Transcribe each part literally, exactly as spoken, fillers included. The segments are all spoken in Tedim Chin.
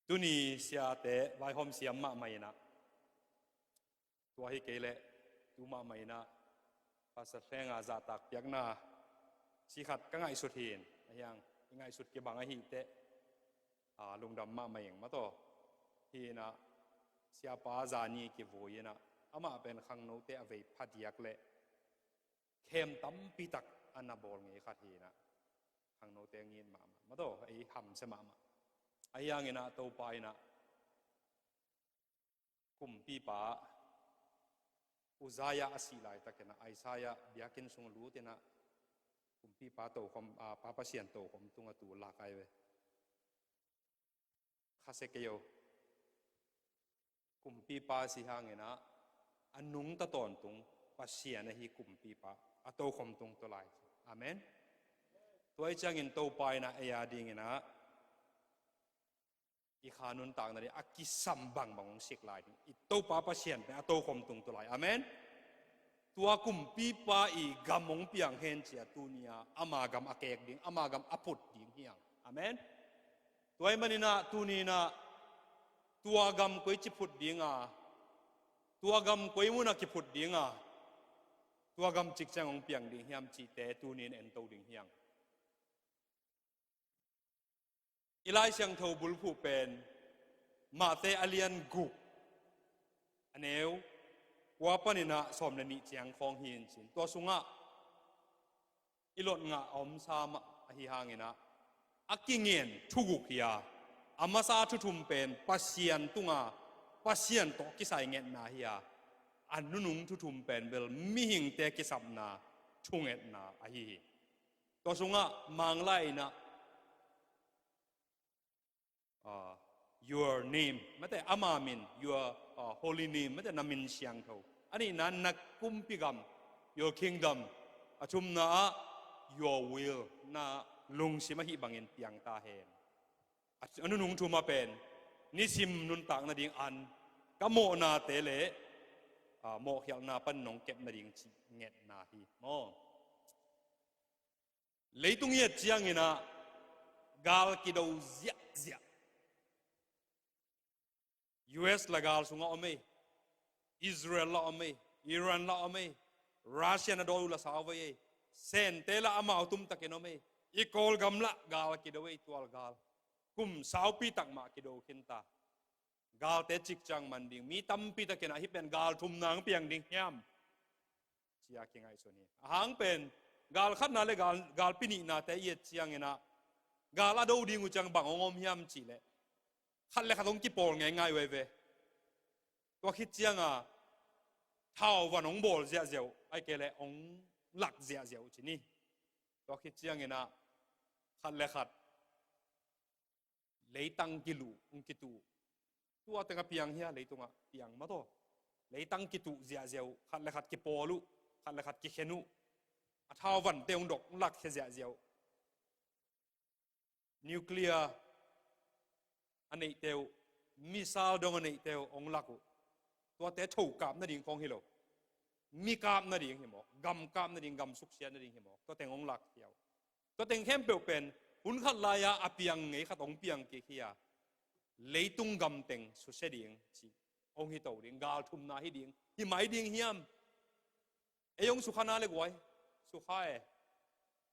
Tuni siate vaihawm siam mahmah inah, tua hi kei leh tu mahmah inah Pastor Thleng a zahtak piakna sikhat ka ngaihsut hi in, ahiang i ngaihsut kibang ahih teh, a, lungdam mahmah ing mataw. Hi inah siapa zani kivui inah amah pen khangnote a vei phadiak leh khem tampi tak a na bawl ngei khat hi inah khangnote a ngit mahmah mataw, ei hamsia mahmah. Ahiang inah Topa inah kumpipa Uzziah a sih laitakin ah Isaiah biakinn sung lut inah kumpipa tokhom, a, Pa Pasian tokhom tungah tu lak ai ve. Khasia kei o. Kumpipa si hang inah a nungta tawntung Pasian ahi kumpipa a tokhom tung tu lai. Amen. Tua hi ciangin Topa inah ei a ding inah i kha nuntakna ding a kisam bangbang hong sik lai ding. I Topa Pasian pen a tokhom tung tu lai. Amen. Tua kumpipa i gam hong piang hen ci-a tuni-a ama gam a kek ding, ama gam a phut ding hi hang. Amen. Tua ahih manin ah tuni inah tua gam koici phut ding a, tua gam koi munah kiphut ding a, tua gam cik ciang hong piang ding hiam cihte tuni in ento ding hi hang. I Lai Siangtho bulphuh pen Matthai a lian guk, a neu kua panin ah sawm le nih ciang khawng hi in cin. Tua sungah i lot ngah a om sam ahi hang inah a kingen thu guk hi a, a masa thu thum pen Pasian tunga Pasian tawh kisai ngetna hi a, a nunung thu thum pen bel mihingte kisapna thungetna ahi hi. Tua sungah Manglai inah, ah, your name, mate ama min, your, ah, holy name, mate na min siangtho. A nihna na kumpi gam, your kingdom. A thumna ah your will, na lungsim ahi bangin piang ta hen. A, a nunung thum a pen nisim nuntak nading an, ka mawhnate le, ah, mawhkhialhna pan nong kep nading cih ngetna hi maw. Leitung i et ciang inah gal kido ziahziah. U S la gal sungah om ei, Israel la om ei, Iran la om ei, Russia na dawi uh la sau vei ei, Sente la amau tumtakin om ei, i Kawlgam la gal kido ei, tual gal. Kum saupi tak mah kido khin ta. Galte cik ciang man ding, mi tampi takin ah hih pen gal thumna hong piang ding hiam, ci-a kingaihsun hi. A hang pen gal khatna le gal, galpi nihnate i et ciang inah gal a do ding uh ciang bang hong om hiam cih leh khat le khat hong kipawl ngeingai uh ei ve. Tua khit ciang a thau van hong bawl ziahziah uh, ahih kei leh hong lak ziahziah uh ci ni. Tua khit ciang inah khat le khat leitang kiluh hong kituh. Tua teng a piang hia, leitungah piang mataw. Leitang kituh ziahziah uh, khat le khat kipawl uh, khat le khat kikhen uh. A thau vante hong dok, hong lakkhia ziahziah uh. Nuclear a neihte uh, missile dong a neihte uh hong lak uh. Tuate tho kap nading khawng hi lo, mi kap nading hi mawk, gam kap nading, gam suksiat nading hi mawk, tua teng hong lakkhia uh. Tua teng khempeuh pen hun khat lai-a a piang ngei khat hong piang kik hi a, leitung gam teng susia ding cih hong hi to ding, gal thumna hi ding, hi mai ding hiam? Ei hong sukha na le guai, sukha e.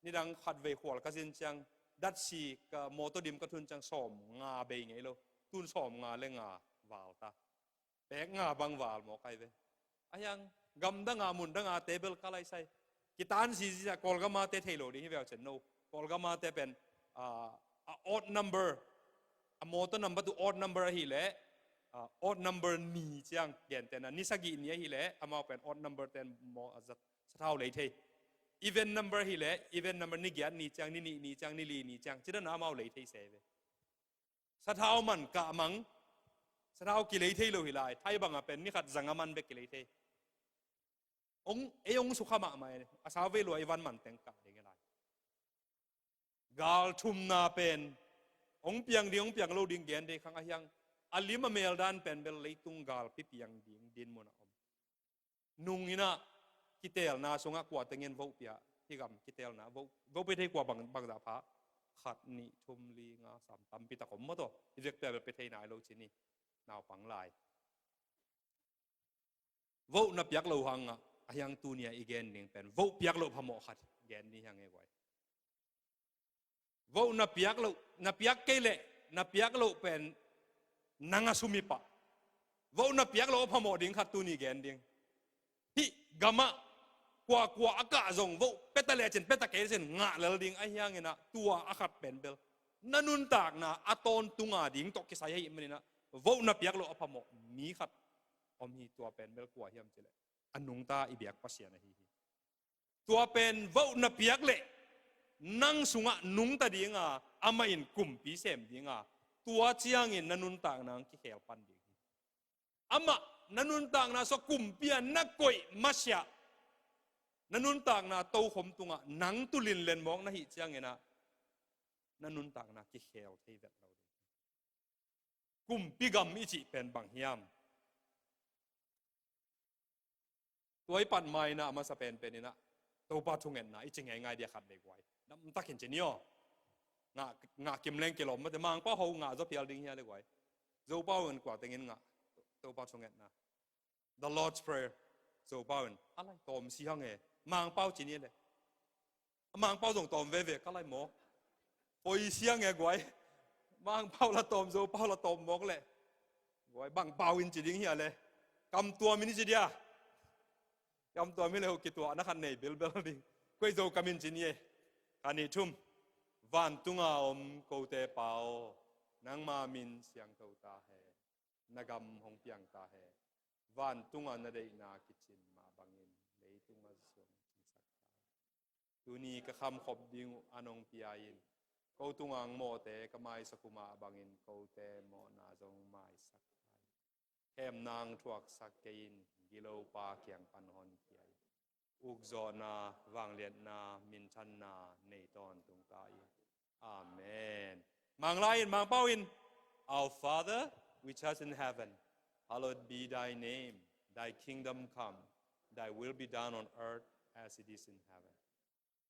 Nidang khatvei khual ka zin ciang, datsi ka mawtaw dim ka thun ciang sawmnga bei ngei lo, tun sawmnga le nga val ta. Pek nga bang val mawk ai ve. Ahiang gam danga mun danga te bel ka laisai. Kitan zizi a Kawlgam a te thei lo ding hi veu cen no. Kawlgam a te pen, ah, a odd number, a mawtaw number tu odd number ahih leh, ah, odd number ni ciang gentehna, ni sagih ni ahih leh amau pen odd number ten maw, ah, zat, sathau lei thei. Even number ahih leh even number ni giat ni ciang, ni nih ni ciang, ni li ni ciang, cidana amau lei thei se ve. Sathau man kah mang, sathau kilei thei lo hi lai. Thai bangah pen ni khat zanga man bek kilei thei. Ong, ei ong sukha mahmah e, a sau vei lua i van man teng kah ding hi lai. Gal thumna pen ong piang ding, ong piang lo ding gen dei khang ahiang, a lim a mel dan pen bel leitung galpi piang ding din mun a om. Nung inah kitelna sungah kua tengin vohpia, hi gam kitelna voh, vohpia thei kua bang, bangzah pha. Khat, nih, thum, li, nga, sam, tampi tak om maw taw. I vekpi a bel pia thei nai lo ci ni. Naupang lai. Vote na piak lo hangah, a hiang tuni a i gen ding pen vote piak lo phamawh khat gen ni hiang e guai. Vote na piak lo, na piak kei leh, na piak lo pen nang a sum hi pah. Vote na piak lo a phamawh ding khat tuni gen ding. Hih gamah kuakua a kah zong vote pia ta lecin, pia ta kei lecin ngah lel ding a hiang inah, tua a khat pen bel na nuntakna a tawntunga ding tawh kisai ahih maninah, vote na piak lo a phamawh mi khat om hi. Tua pen bel kua hiam cileh, a nungta i biak Pasian ahi hi. Tua pen vote na piak leh nang sungah nungta dinga, amah in kumpi sem dinga, tua ciangin na nuntakna ang kikhel pan ding hi. Amah na nuntakna sua kumpi a na koih masiah, na nuntakna tokhom tungah nang tulin lenmawk na hih cianginah, na nuntakna kikhel thei vet lo ding. Kumpi gam i cih pen bang hiam? Tua i pat maina a masa penpen inah, Topa thungetna i ci ngeingai dia khat le guai. Damtakin ci ni aw. Ngah, ngah kim leng kilawm mate, Mangpau ho ngah zaw phial ding hia le guai. Zopau in kua tengin ngah, Topa thungetna. The Lord's Prayer. Zopau in a lai tawm si hang e. Mangpau ci ni le. A Mangpau zong tawm veve ka lai mawk. Poi siang e guai. Mangpau la tawm, Zopau la tawm mawk le. Guai, bang pau in ci ding hia le. Kam tuam in i ci dia. Kam tuam in le, ho kituahna khat nei bilbel ding. Koi Zo kam in ci ni e. Kha nih thum. Vantunga om kote Pa aw, nangma min siangtho ta hen. Na gam hong piang ta hen. Vantunga na deihna kicin mah bangin leitunga zong cisak ta hen. Tuni ka khamkhop ding uh a nong pia in, ko tunga ang mawhte ka maisak uh mah bangin kote mawhna zong maisak ta hen. Khemna ang thuaksak kei in, gilopa kiang pan honkhia in. Ukzawhna, vangliatna, minthanna nei tawntung ta in. Amen. Mang lai in, Mangpau in, Our Father, which art in heaven, hallowed be thy name. Thy kingdom come. Thy will be done on earth as it is in heaven.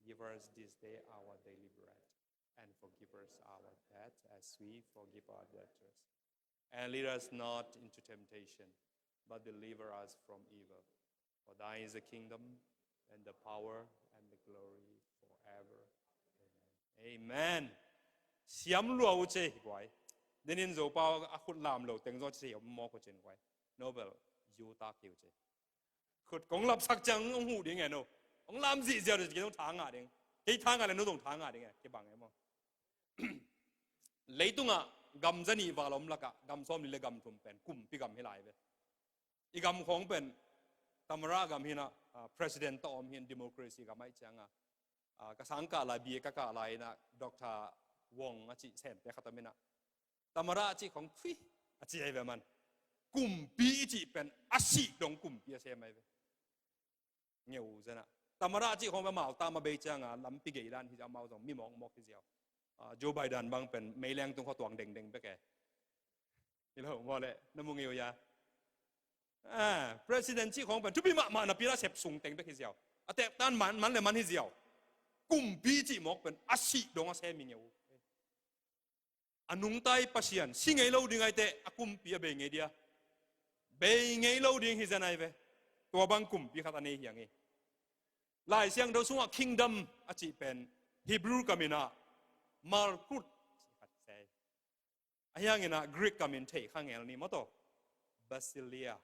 Give us this day our daily bread, and forgive us our debt as we forgive our debtors. And lead us not into temptation, but deliver us from evil. For thine is the kingdom, and the power, and the glory forever. Amen. Amen. Siam lua uh ce hi guai. Denin Zopau a khut lam lo teng zaw ci hi om mawk uh cin guai. Nobel, yu tak hi uh ce. Khut kong lapsak ciang hong huh ding e no. Hong lam zihziau ding, kei zong tha ngah ding. Kei tha ngah le no zong tha ngah ding e, kei bang e maw. Leitungah gam zanih val om lakah gam sawmli le gam thum pen kumpi gam hi lai ve. I gam khawng pen Tamara gam hinah, ah, president tawh om hin, democracy gam aih cianga, ah, ka sang kah lai, B A ka kah lai inah Doctor Wong a cih semte khat om inah, Tamara a cih khawng thui a ci ai ve man. Kumpi i cih pen a sih dong kumpi a sem ai ve. Ngeu zenah. Tamara a cih khawng ve, mau tama bei cianga lampi gei dan hi ziau, mau zong mi mawkmawk hi ziau. Ah, Joe Biden bang pen meileng tung khuatuang dengdeng bek e. Hi lo maw le, na mu ngeu ya. Ah, president cih khawng pen thupi mahmah napi la sep sung teng bek hi ziau. A tektan man, man le man hi ziau. Kumpi cih mawk pen a sih dong a sem hi ngeu. A nungta i Pasian si ngei lo ding aite, a kumpi a bei ngei dia? Bei ngei lo ding hi zen ai ve. Tua bang kumpi khat a nei hiang hi. Lai Siangtho sungah kingdom a cih pen Hebrew kaminah malkut cih khat sei. A hianginah Greek kamin thei kha ngel ni maw taw. Basileia.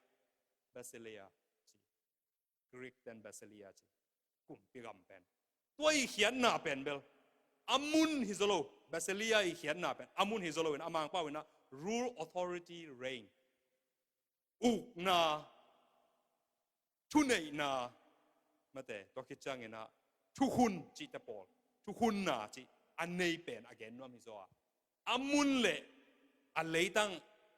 Basileia ci. Greek ten Basileia ci. Kumpi gam pen. Tua i khiatna pen bel a mun hi zaw lo. Basileia i khiatna pen a mun hi zaw lo in, a Mangpau inah rule, authority, reign. Ukna, thuneihna, mate, tua khit cianginah thukhun cihte pawl, thukhunna cih a nei pen a gen nuam hi zaw a. A mun le a leitang,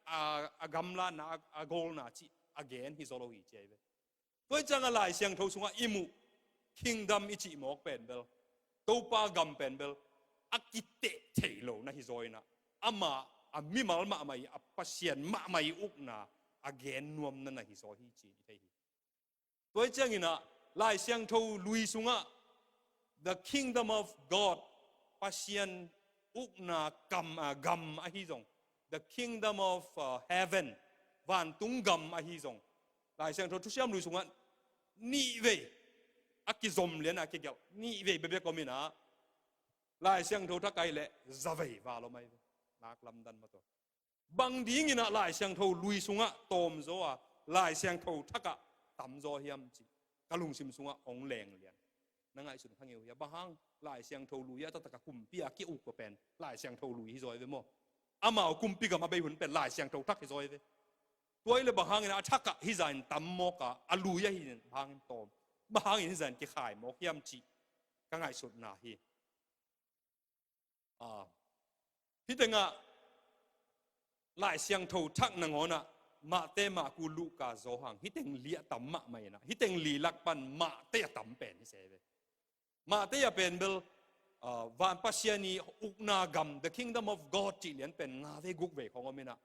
a, a gamlatna, a, a golna cih a gen hi zaw lo hi ci ai ve. Tua hi cianga Lai Siangtho sungah i muh kingdom i cih mawk pen bel, Topa gam pen bel a kiteh thei lo na hi zaw inah, amah a mimal mahmah i, a Pasian mahmah i ukna a gen nuamna na hi zaw hi ci i thei hi. Tua hi cianginah Lai Siangtho lui sungah the kingdom of God, Pasian ukna kam, ah, gam ahi zong, the kingdom of, ah, heaven, vantung gam ahi zong, Lai Siangtho Thusiam Lui sungah nih vei a kizom lian a kigelh nih vei bekbek om in ah, Lai Siangtho Thak ah leh za vei val om ahi ve. Nak lamdang mah tawh. Bang dingin ah Lai Siangtho Lui sungah tawmzaw a, Lai Siangtho Thak ah tamzaw hiam cih ka lungsim sungah hong leng lian. Na ngaihsun kha ngei uh hia? Bang hang Lai Siangtho Lui ah taktak a kumpi a ki-uk pen Lai Siangtho Lui hi zaw hi ve maw. Amau kumpi gam a bei hun pen Lai Siangtho Thak hi zaw hi ve. Tua hi leh bang hangin a thak ah hizah in tam mawk a, a lui ah hizah in bang hangin tawm, bang hangin hizah in kikhai mawk hiam cih ka ngaihsutna hi. Ah, hih tengah Lai Siangtho Thak nangawn ah Mate, Marku, Luka, Johan, hih teng li a tam mahmah in ah, hih teng li lak pan Mate a tam pen hi se ve. Mate a pen bel, ah, van Pasian i ukna gam, the kingdom of God cih lian pen nga vei guk vei khong om in ah,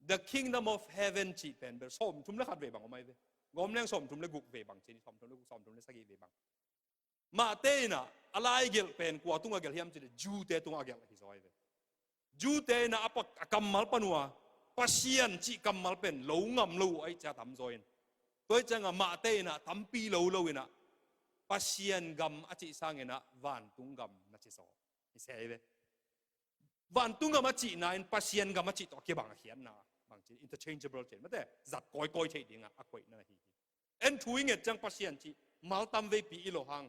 the kingdom of heaven cih pen bel sawmthum le khat vei bang om ahi ve. Gawm leng sawmthum le guk vei bang ci ni, sawmthum le guk, sawmthum le sagih vei bang. Mate in ah a lai gelh pen kua tungah gelh hiam cih leh Jew-te tungah a gelh hi zaw hi ve. Jew-te in ah a pa-, a kammal pan uh a Pasian cih kammal pen lo ngam lo uh ahih ciang a tamzaw in. Tua ahih ciangah Mate in ah tampi lo lo in ah Pasian gam a cih sangin ah vantung gam na ci zaw hi se hi ve. Vantung gam a cihna in Pasian gam a cih tawh a kibang a khiatna, bang ci, interchangeable ci, mate, zat kawikawi theih dingah a koihna hi hi. En thu i nget ciang Pasian cih mal tam veipi i lawh hang,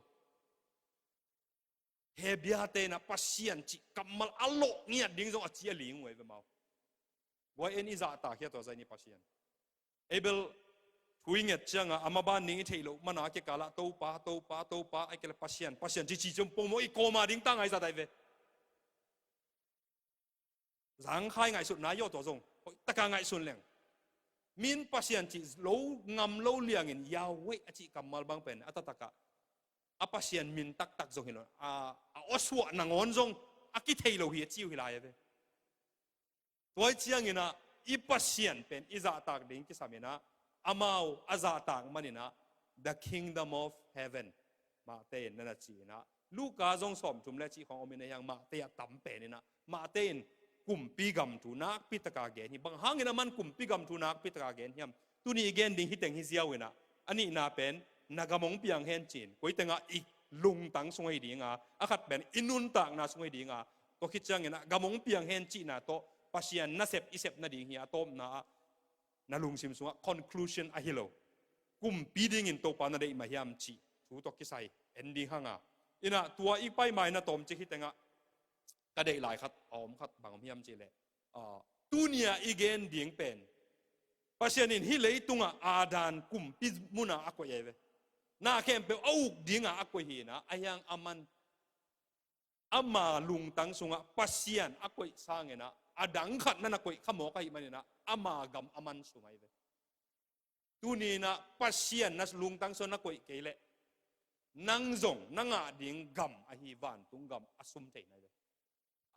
Hebru-te in ah Pasian cih kammal a lawh ngiat ding zong a ci a ling uh ahi ve mau. Guai, en i zahtak hi a, tua zah in i Pasian. Abel thu i nget ciangah a maban ding i theih loh mana kikalah Topa, Topa, Topa, ahih kei leh Pasian, Pasian ci ci ciang pongmawh i kawma ding tang ahi zat ahi ve. Zangkhai ngaihsutna hi aw, tua zong hoih taka ngaihsun leng. Min Pasian cih lo ngam lo liangin Yahweh a cih kammal bang pen a taktakah a Pasian min taktak zong hi lo, a, a awsuah nangawn zong a kithei lo hi a ci uh hi lai a ve. Tua ahih ciangin ah i Pasian pen i zahtak ding kisam in ah, amau a zahtak manin ah, the kingdom of heaven, Mate in na na ci in ah, Luka zong sawmthum le cih khong om in ah, hiang Mate a tam pen in ah, Mate in kumpi gam thu nakpi taka gen hi. Bang hangin aman kumpi gam thu nakpi taka gen hiam? Tuni i gen ding hih teng hi ziau in ah, a nihna pen, na gam hong piang hen ci-in, koi tengah i lungtang sung ahi ding a, a khat pen i nuntakna sung ahi ding a, tua khit ciangin ah gam hong piang hen cihna tawh Pasian nasep i sep nading hi a, a tawpna ah na lungsim sungah conclusion ahi lo, kumpi dingin Topa na deih mah hiam cih thu tawh kisai en ding hang a. In ah tua i pai ma in ah tawmcik hih tengah ka deih lai khat a om khat bang om hiam cih leh, ah, tuni a i gen ding pen Pasian in hih leitungah Adam kumpi mun ah a koih ahi ve. Na khempeuh a uk ding a a koih hi in ah, a hiang aman ama lungtang sungah Pasian a koih sangin ah, a dang khat na na koih kha mawk ahih manin ah, ama gam a man sum ahi ve. Tuni in ah Pasian na lungtang sungah na koih kei leh, nang zong na ngah ding gam ahi vantung gam a sum thei na hi ve.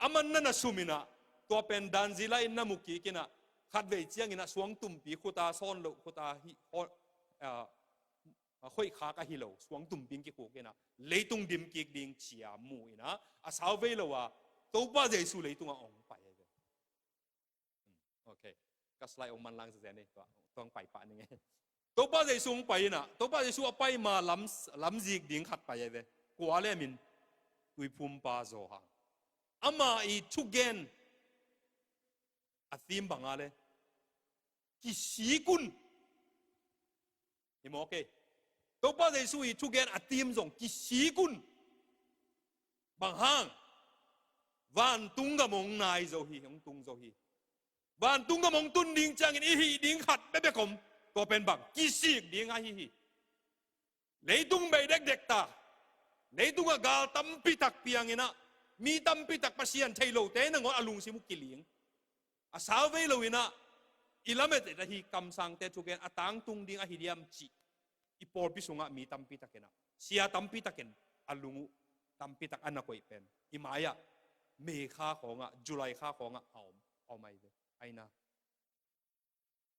Aman na na sum in ah, tua pen dan zila in na mu kik in ah, khatvei ciangin ah suangtumpi khut a, sawn loh khut a, hih, ho-, ah, a khoih khak ahi lo, suangtumpi in kikhuk in ah, leitung dim kik ding ci a mu in ah, a sau vei lo a, Topa Jesu leitungah hong pai ahi ve. Hmm, okay. Ka slide hong manlang zenzen ni, tua, tua hong pai pah ning e. Topa Jesu hong pai in ah, Topa Jesu a pai ma lam, lamzik ding khat pai ahi ve. Kua le min, Tuiphumpa Johan. Ama i thugen a theme bang a le, kisik un. Hi mawk e. Topa Jesu i thugen a theme zong kisik un. Bang hang? Vantung gam hong nai zo hi, hong tung zo hi. Vantung gam hong tun ding ciangin i hih ding khat bekbek om. Tua pen bang? Kisik ding ahi hi. Leitung bei dekdek ta. Leitungah gal tampi tak piang in ah, mi tampi tak Pasian thei lote nangawn a lungsim uh kiling. A sau vei lo in ah, i lamet et ahi kamsangte thugen a tangtung ding ahi diam cih, i pawlpi sungah mi tampi takin ah, sia tampi takin a lung uh, tampi tak a na koih pen, i mai-ah May kha khawngah, July kha khawngah a om, a om ahi ve. Aina,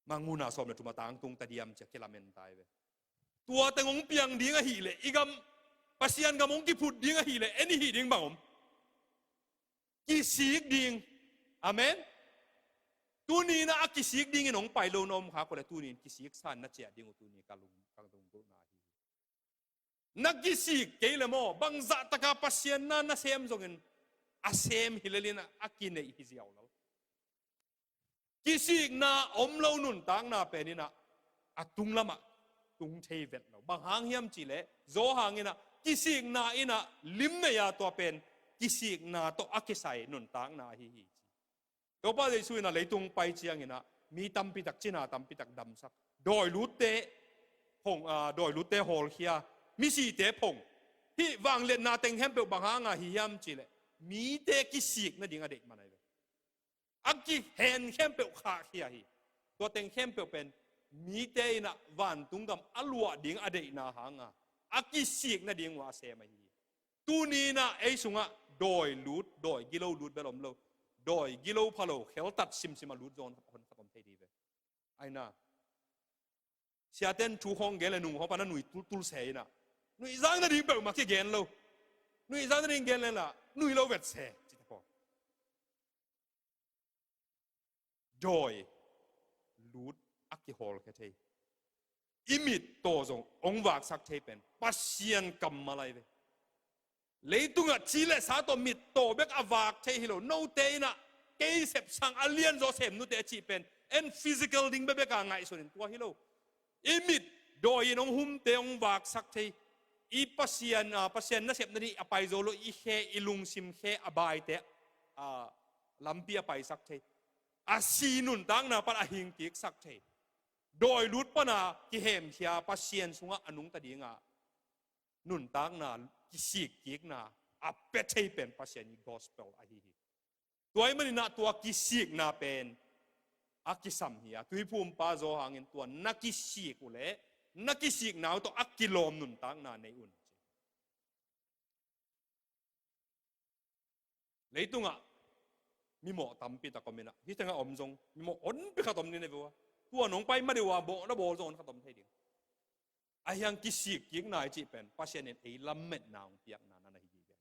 manguna sawm le thum a tangtung ta diam ci a kilamen ta ahi ve. Tua teng hong piang ding ahih leh, i gam, Pasian gam hong kiphut ding ahih leh, en i hih ding bang om? Kisik ding. Amen. Tuni in ah a kisik dingin hong pai lo na om khak uh leh, tuni in kisik san na ciah ding uh tuni ka lung, ka lunggulhna hi. Na kisik kei leh maw, bangzah taka Pasian na na sem zongin, a sem hi lel in ah a kineih hi ziau lo. Kisikna om lo nuntakna pen in ah a tung lamah tung thei vet lo. Bang hang hiam cih leh, Johan in ah kisikna in ah lim nei a, tua pen kisikna tawh a kisai nuntakna ahi hi, ci. Topa Jesu in ah leitung pai ciangin ah mi tampi tak, cina tampi tak damsak, dawi lutte hong, ah, dawi lutte hawlkhia, misite phong. Hih vangliatna teng khempeuh bang hanga hi hiam cih leh, mite kisik nading a deih man ahi ve. A kihen khempeuh khahkhia hi. Tua teng khempeuh pen mite in ah vantung gam a luah ding a deihna hanga a kisik nading uh a sem ahi hi. Tuni in ah ei sungah dawi lut, dawi gilo lut bel om lo, dawi gilo pha lo, kheltat simsim a lut zaw hon khat om thei ding ve. Aina, siaten thu khawng gen leh nung khawng pan a nui tultul se in ah, nuihzak nading peuhmah kigen lo. Nuihzak nading gen leh lah nui lo vet se, ci te khawng. Dawi lut a kihawlkhia thei, i mittaw zong hong vaksak thei pen Pasian kammal ahi ve. Leitungah ci le sa tawh mittaw bek a vak thei hi lo. Note in ah kei sep sang a lianzaw sem nute a cih pen en physical ding bekbek a ngaihsun in tua hi lo. I mit dawi in hong humte hong vaksak thei. I Pasian, ah, Pasian nasep nading a pai zo lo, i khe, i lungsim khe a baite, ah, lampi a paisak thei. A si nuntakna pan a hingkiksak thei. Dawi lut pan a kihemkhia, Pasian sungah a nungta ding a nuntakna, kisikkikna a pia thei pen Pasian i gospel ahi hi. Tua ahih manin ah tua kisikna pen a kisam hi a, Tuiphumpa Johan in tua na kisik uh leh na kisikna uh tawh a kilawm nuntakna nei un, ci. Leitungah mimawh tampi tak om in ah, hih tengah om zong mimawh honpi khat om ding na hi ve ua. Tua nong pai ma deuh a mawh na bawl zong hon khat om thei ding. Ahi hang kisikkikna i cih pen Pasian in ei lametna hong piakna na hi hi.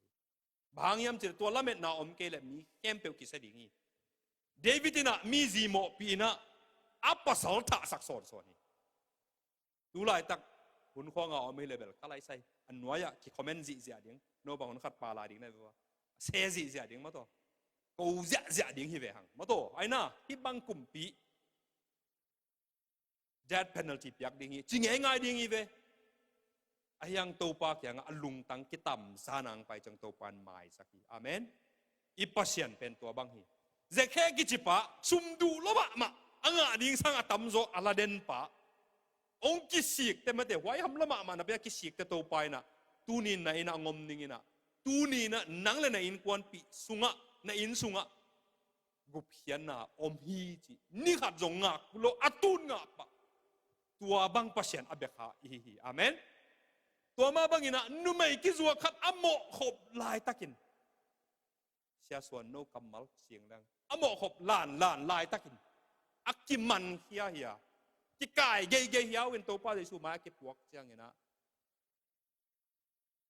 Bang hang hiam cih leh tua lametna om kei leh mi khempeuh kisia ding hi. David in ah mi zi mawhpih in ah a pasal thahsak sawnsawn hi. Tu laitak hun khawng a om hi leh bel ka lai sai, a nuai-ah ki comment zihziah ding, no bang hun khat pala ding na hi ve ua, se zihziah ding maw taw, ko ziahziah ding hi ve hang maw taw. Aina, hih bang kumpi death penalty piak ding hi, ci ngeingai ding hi ve. Ahi hang Topa kiangah a lungtang kitamza nang pai ciang Topa in maisak hi. Amen. I Pasian pen tua bang hi. Zekhe kici pa, sum duh lua mahmah, a ngah ding sang a tamzaw a la den pa, hong kisikte mate, huaiham lua mahmah napi a kisikte Topa in ah tuni in na inn ah hong om ning in ah, tuni in ah nang le na innkuanpih sungah, na inn sungah gupkhiatna om hi ci, ni khat zong ngak lo a tun ngah pah. Tua bang Pasian a biakha i hi hi. Amen. Tua mah bangin ah numei kizuak khat a mawhkhop laitakin, Sia Suan no kammal siang leng, a mawhkhop lanlan laitakin a kimankhia hi a, kikai geigei hi a, uh in Topa Jesu mai a kipuak ciangin ah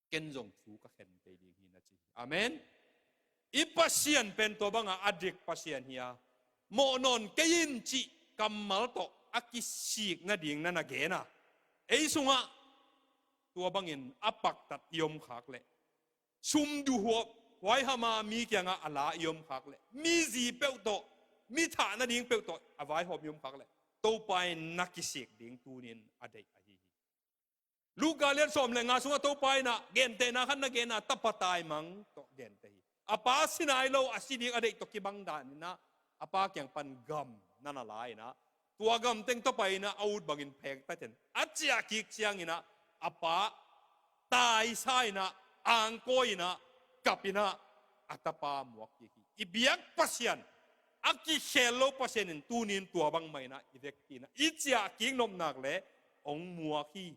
ken zong thu ka khen kei ding hi, na ci hi. Amen. I Pasian pen tua banga a dik Pasian hi a, mawh nawn kei in cih kammal tawh a kisik nading na na gen a, ei sungah tua bangin a paktat i om khak leh, sum duh huap, huaiham a mi kiangah a la i om khak leh, mi zi peuh tawh, mi thah nading peuh tawh a vaihawm i om khak leh, Topa in na kisik ding tunin a deih ahi hi. Luka lian sawm le nga sungah Topa in ah gentehna khat na gen a, tapa taimang tawh genteh hi. A pa si nai lo, a si ding a deih tawh kibang danin ah a pa kiang pan gam na na la in ah, tua gam teng tawh pai in ah a ut bangin phengta ten a ciah kik ciangin ah, a pa taisa in ah, angkawi in ah, kap in ah, a tapa muak kik hi. I biak Pasian, a kikhel lo Pasian in tunin tua bangmah in ah i vekpi in ah i ciah kik nop nak leh hong muak hi.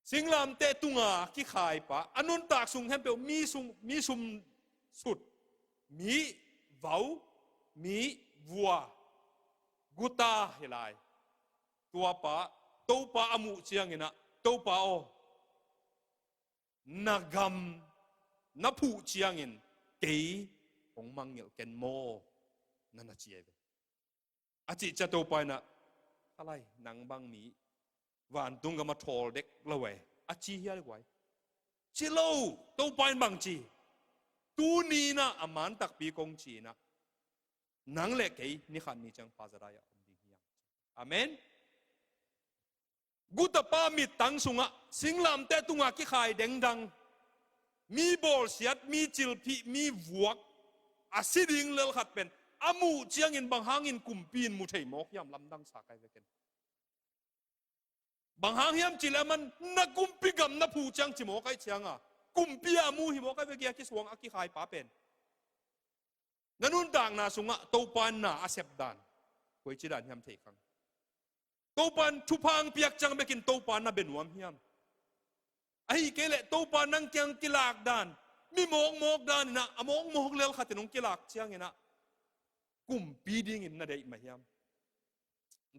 Singlamteh tunga kikhai pa, a nuntak sung khempeuh mi sum, mi sum sut, mi vau, mi vua, guta hi lai. Tua pa, Topa a muh ciangin ah, Topa aw, na gam na phuh ciangin kei hong mangngilh ken maw, na na ci ahi ve. A cih ciang Topa in ah, kha lai, nang bang mi vantung gam a thawl dek lo e, a ci hial guai. Ci lo, Topa in bang ci? Tuni in ah a man takpi kong ci in ah, nang le kei ni khat ni ciang Paradise ah om ding hi hang. Amen. Gutapa mittang sungah singlamteh tungah kikhai dengdang, mi bawlsiat, mi cilphih, mi vuak, a si ding lel khat pen a muh ciangin bang hangin kumpi in mu thei mawk hiam, lamdang sa kai ve ken. Bang hang hiam cih leh aman na kumpi gam na phuh ciang ci mawk ai cianga, kumpi a mu hi mawk ai ve, kia kisuang a kikhai pa pen. Na nuntakna sungah Topa in na a sep dan koici dan hiam thei khang. Topa in thupha hong piak ciang bekin Topa na bia nuam hiam? Ahih kei leh Topa nang kiang kilak dan, mi mawkmawk dan in ah, a mawkmawk lel khat in hong kilak ciangin ah, kumpi dingin na deih mah hiam?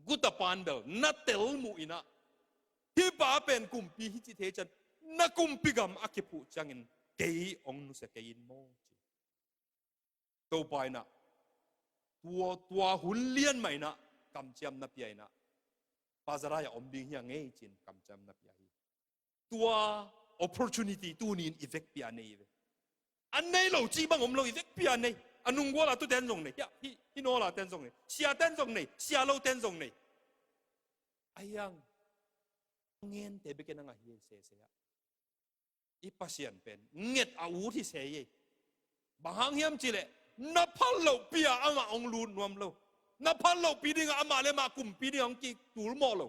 Gutapa in bel na tel muh in ah, hih pa pen kumpi hi ci thei ciang, na kumpi gam a kiphuh ciangin kei hong nusia kei in maw, ci. Topa in ah tua, tua hun lian mah in ah kamciam na pia in ah, Paradise ah om ding hi hang ei ci-in kamciam na pia hi. Tua opportunity tuni in i vekpi a nei ve. A nei lo cih bang om lo, i vekpi a nei. A nunggual a tu ten zong nei, hih, hih nawl a ten zong nei, sia ten zong nei, sia lo ten zong nei. Ahi hang, ngente bek in a ngah hi sese ah. I Pasian pen nget a ut hi se ei. Bang hang hiam cih leh, na phal lohpi a amah hong lut nuam lo. Na phal lohpi dingah amah le amah kumpi dingah hong kitul mawh lo.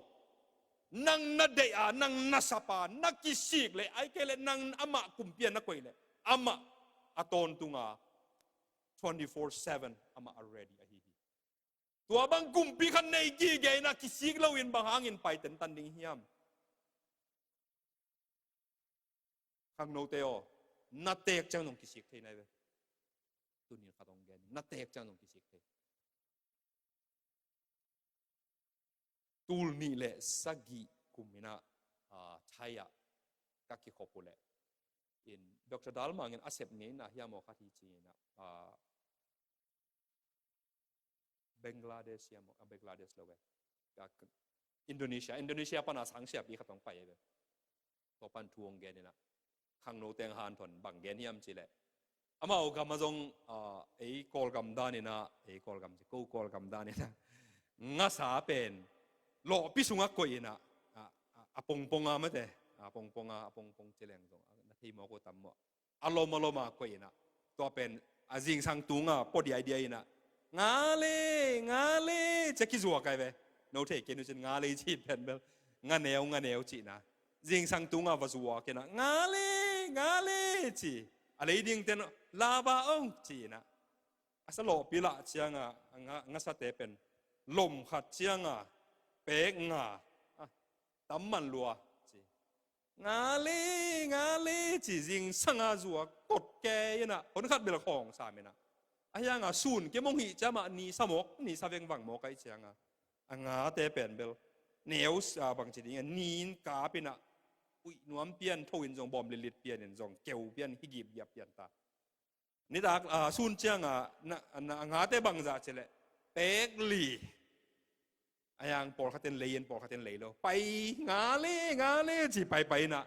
Nang na deih a, nang na sap a, na kisik leh, ahih kei leh nang amah kumpi a na koih leh, amah a tawntung a, twenty-four seven amah a ready ahi hi. Tua bang kumpi khat nei gige in ah kisik loin bang hangin pai tentan ding hiam? Khangnote aw, na teek ciang zong kisik thei nai ve. Tuni khat hong gen, na teek ciang zong kisik thei. Tul nih le sagih kum in ah, ah, Thai ah ka kikhop uh leh, in Doctor Dalmang in a sep ngeina hiam aw khat hi ci-in ah, ah, Bangladesh hiam aw, ah, Bangladesh lo ve. Ka, ka, Indonesia, Indonesia pan a sang siapi khat hong pai ve. Tua pan thu hong gen in ah, khangno teng hanthon bang gen hiam cih leh, amau gam ah zong, ah, ei Kawlgam dan in ah, ei Kawlgam ci, ko Kawlgam dan in ah, ngasa pen lawhpi sungah koih in ah, ah, ah, a pongpong a mate, a pongpong a, a pongpong ci leng zong na thei mawk uh tam maw. A lom a lom a koih in ah, tua pen a zingsang tung a pua diaidiai in ah, nga le, nga le, ci-a kizuak ai ve. No thei kei nu cin, nga le cih pen bel nga neu, nga neu cihna. Zingsang tung a va zuak in ah, nga le, nga le, ci. A lei ding ten, laba ong, ci in ah. A sa lawhpi lah ciang a, a nga, ngasate pen lom khat ciang a, pek nga, ah, tam man lua, ci. Nga le, nga le, ci, zingsang a zuak, kot kei in ah, hon khat bel khawng sam in ah. Ahi hang a sun kim hong hih ciang mah ni sa mawk, ni sa vengvang mawk ahih ciang a, a ngate pen bel neu sa, bang ci ding a, ni in kap in ah, uih nuam pian, tho in zong bawm litlit pian in zong, keu pian, hi gipgiap pian ta. Nitak, ah, sun ciang a, na, na, a ngate bangzah cih leh, pek li. Ahi hang pawlkhat in lei in, pawlkhat in lei lo. Pai nga le, nga le, ci paipai in ah.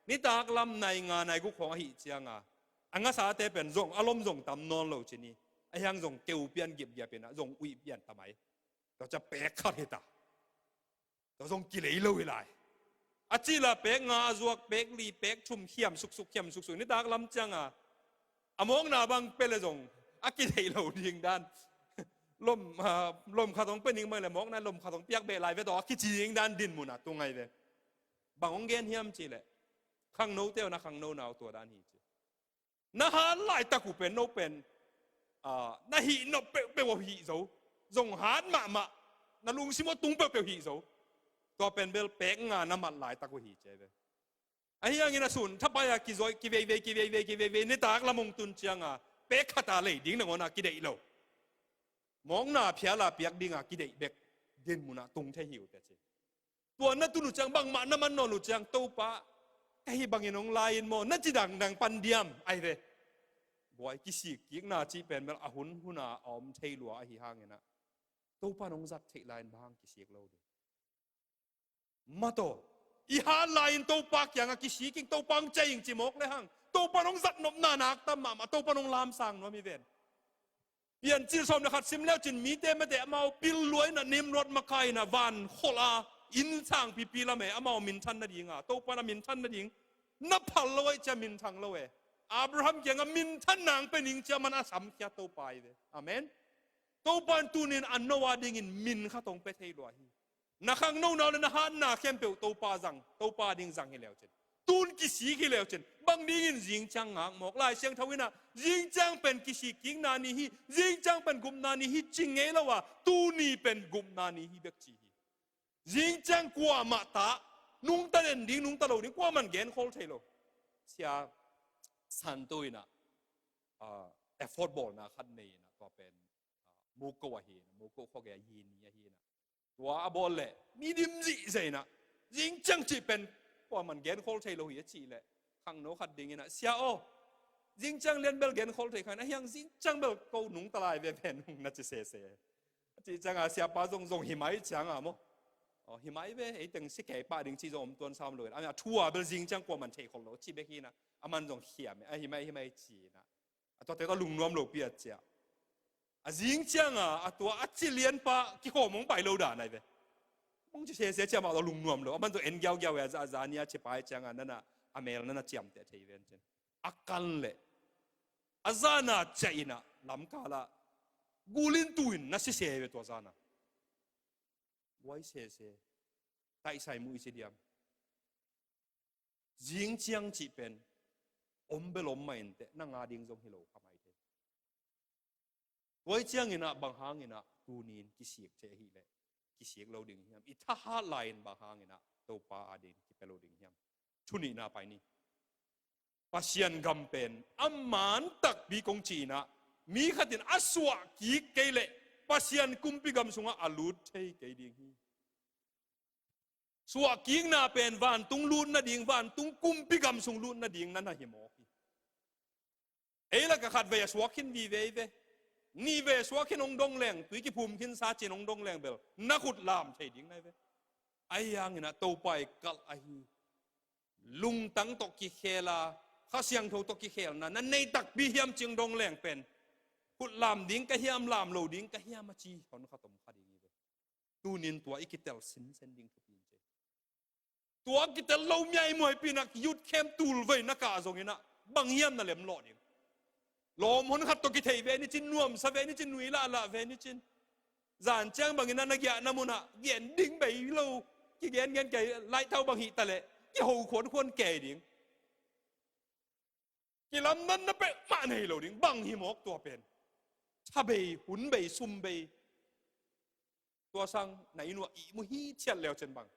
Nitak lam nai nga nai guk khawng ahih ciang a, a ngasate pen zong, a lom zong tam nawn lo ci ni. Ahi hang zong keu pian gipgiap in ah, zong uih pian ta mai. Tua ciang pek khat hi ta. Tua zong kilei lo hi lai. A cih lah pek nga a zuak, pek li, pek thum, khiam suksuk, khiam suksuk. Nitak lam ciang a, a mawkna bang pia leh zong a kideih lo ding dan. Lom, ah, lom khat hong pia ning bang leh mawkna lom khat hong piak beh lai ve tawh a kici ding dan dinmun ah tung ai ve. Bang hong gen hiam cih leh, khangnote aw, na khangno na uh tua dan hi ci. Na hat laitak uh pen no pen, ah, na hih nop peuhpeuh uh hih zo. Zong hat mahmah, na lungsim uh tung peuhpeuh hih zo. Tua pen bel pek nga na mat laitak uh hi ci ai ve. Ahi hangin a sun thapai a kizoi, kiveivei, kiveivei, kiveivei, nitak lam hong tun ciang a, pek khat a lei ding nangawn a kideih lo. Mawkna phial a piak ding a kideih bek dinmun ah tung thei hi uh teh ci. Tua na tun uh ciang, bangmah na man nawn uh ciang, Topa, ka hih bangin hong lai in maw, na ci dangdang pan diam, ai ve. Buai kisik kikna cih pen bel a hun huna a om thei lua ahi hangin ah, Topa nong zat theih lai-in bang hang kisik lo ding? Mataw, i hat lai-in Topa kiangah kisik ing, Topa hong ciah ing ci mawk le hang, Topa nong zat nopna nak tam mahmah, Topa nong lamsang nuam hi ven. Piancil sawm le khat sim leucin mite mate amau pil lua in ah, Nimrod makai in ah, van kholh a inn sangpipi lam e, amau minthan nading a, Topa in ah minthan nading na phal lo ahih ciang minthang lo e. Abraham kiangah minthan nang pe ning ci-a man a samkhia Topa hi ve. Amen. Topa in tunin a no a dingin min khat hong pia thei lua hi. Na khangno na le na hatna khempeuh Topa zang, Topa ding zang hi leucin, tun kisik hi leucin, bang dingin zingciang ngak mawk? Lai Siangtho in ah zingciang pen kisik kikna ni hi, zingciang pen gupna ni hi ci ngei lo a, tuni pen gupna ni hi bek ci hi. Zingciang kuamah ta, nungta den ding, nungta lo ding, kuaman genkhol thei lo. Sia Santu in ah, ah, effort bawlna khat nei in ah, tua pen, ah, muko ahi in ah, muko khuage a yi ni ahi in ah, tua a bawl leh mi dim zihzah in ah, zingciang cih pen kuaman genkhol thei lo hi a cih leh, khangno khat ding in ah, sia aw, zingciang lian bel genkhol thei kha in, ahi hang zingciang bel ko nungta lai veve nung, na ci sese. A cih ciangah siapa zong, zong hi mai ciangah maw, aw, hi mai ve, ei teng si kei pah ding ci zong om tuan sam lo in, a thu a bel zingciang kuaman thei khol lo ci bek hi in ah, aman zong hiam e, a hi mai, hi mai ci in ah, a tuate tawh lungnuam lopi a ciah. A zingciangah a tua a ci lianpa kikhawm hong pai lo dan ahi ve. Hong ci sese ciah mah tawh lungnuam lo, aman zong en giaugiau e, a za, a za ni a ci pai ciangah nana, a mel nana ciamteh thei ven cin. A kan leh a zana ciah in ah, lamkal ah gul in tu in na sese ve tua zana. Guai sese. Taisai muh i ci diam? Zingciang cih pen om bel om mah inteh, nang a ding zong hi lo kha mai thei. Tua hi ciangin ah bang hangin ah tunin kisik thei ahih leh kisik lo ding hiam? I thahat lai-in bang hangin ah Topa a ding kipia lo ding hiam? Thu nihna pai ni. Pasian gam pen a man takpi kong cih in ah, mi khat in a suah kik kei leh Pasian kumpi gam sungah a lut thei kei ding hi. Suahkikna pen vantung lut nading, vantung kumpi gam sung lut nading na na hi mawk hi. Ei lakah khat vei a suak khin vive hi ve. Nih vei a suak khin hong dong leng, tui kiphum khinsa cin hong dong leng bel na khut lam thei ding na hi ve. Ahi hangin ah Topa i kalh ahi, lungtang tawh kikhel a, Kha Siangtho tawh kikhelna na nei takpi hiam ci hong dong leng pen, khut lam ding ka hiam, lam lo ding ka hiam a ci hon khat om kha ding hi ve. Tunin tua i kitel sinsen ding thupi in ci. Tua kitel lo miaimuaipi in ah youth camp tul vei na kah zongin ah bang hiam na lemlawh ding? Lawm hon khat tawh kithei ve ni cin, nuamsa ve ni cin, nui lahlah ve ni cin. Zan ciang bangin ah na giahna munah gen ding bei lo, kigengen kei, laithau bang hih ta leh kiho khuankhuan kei ding. Kilamdanna peuhmah nei lo ding, bang hi mawk tua pen. Tha bei, hun bei, sum bei. Tua sang na inn uah ihmu hithiat leucin bang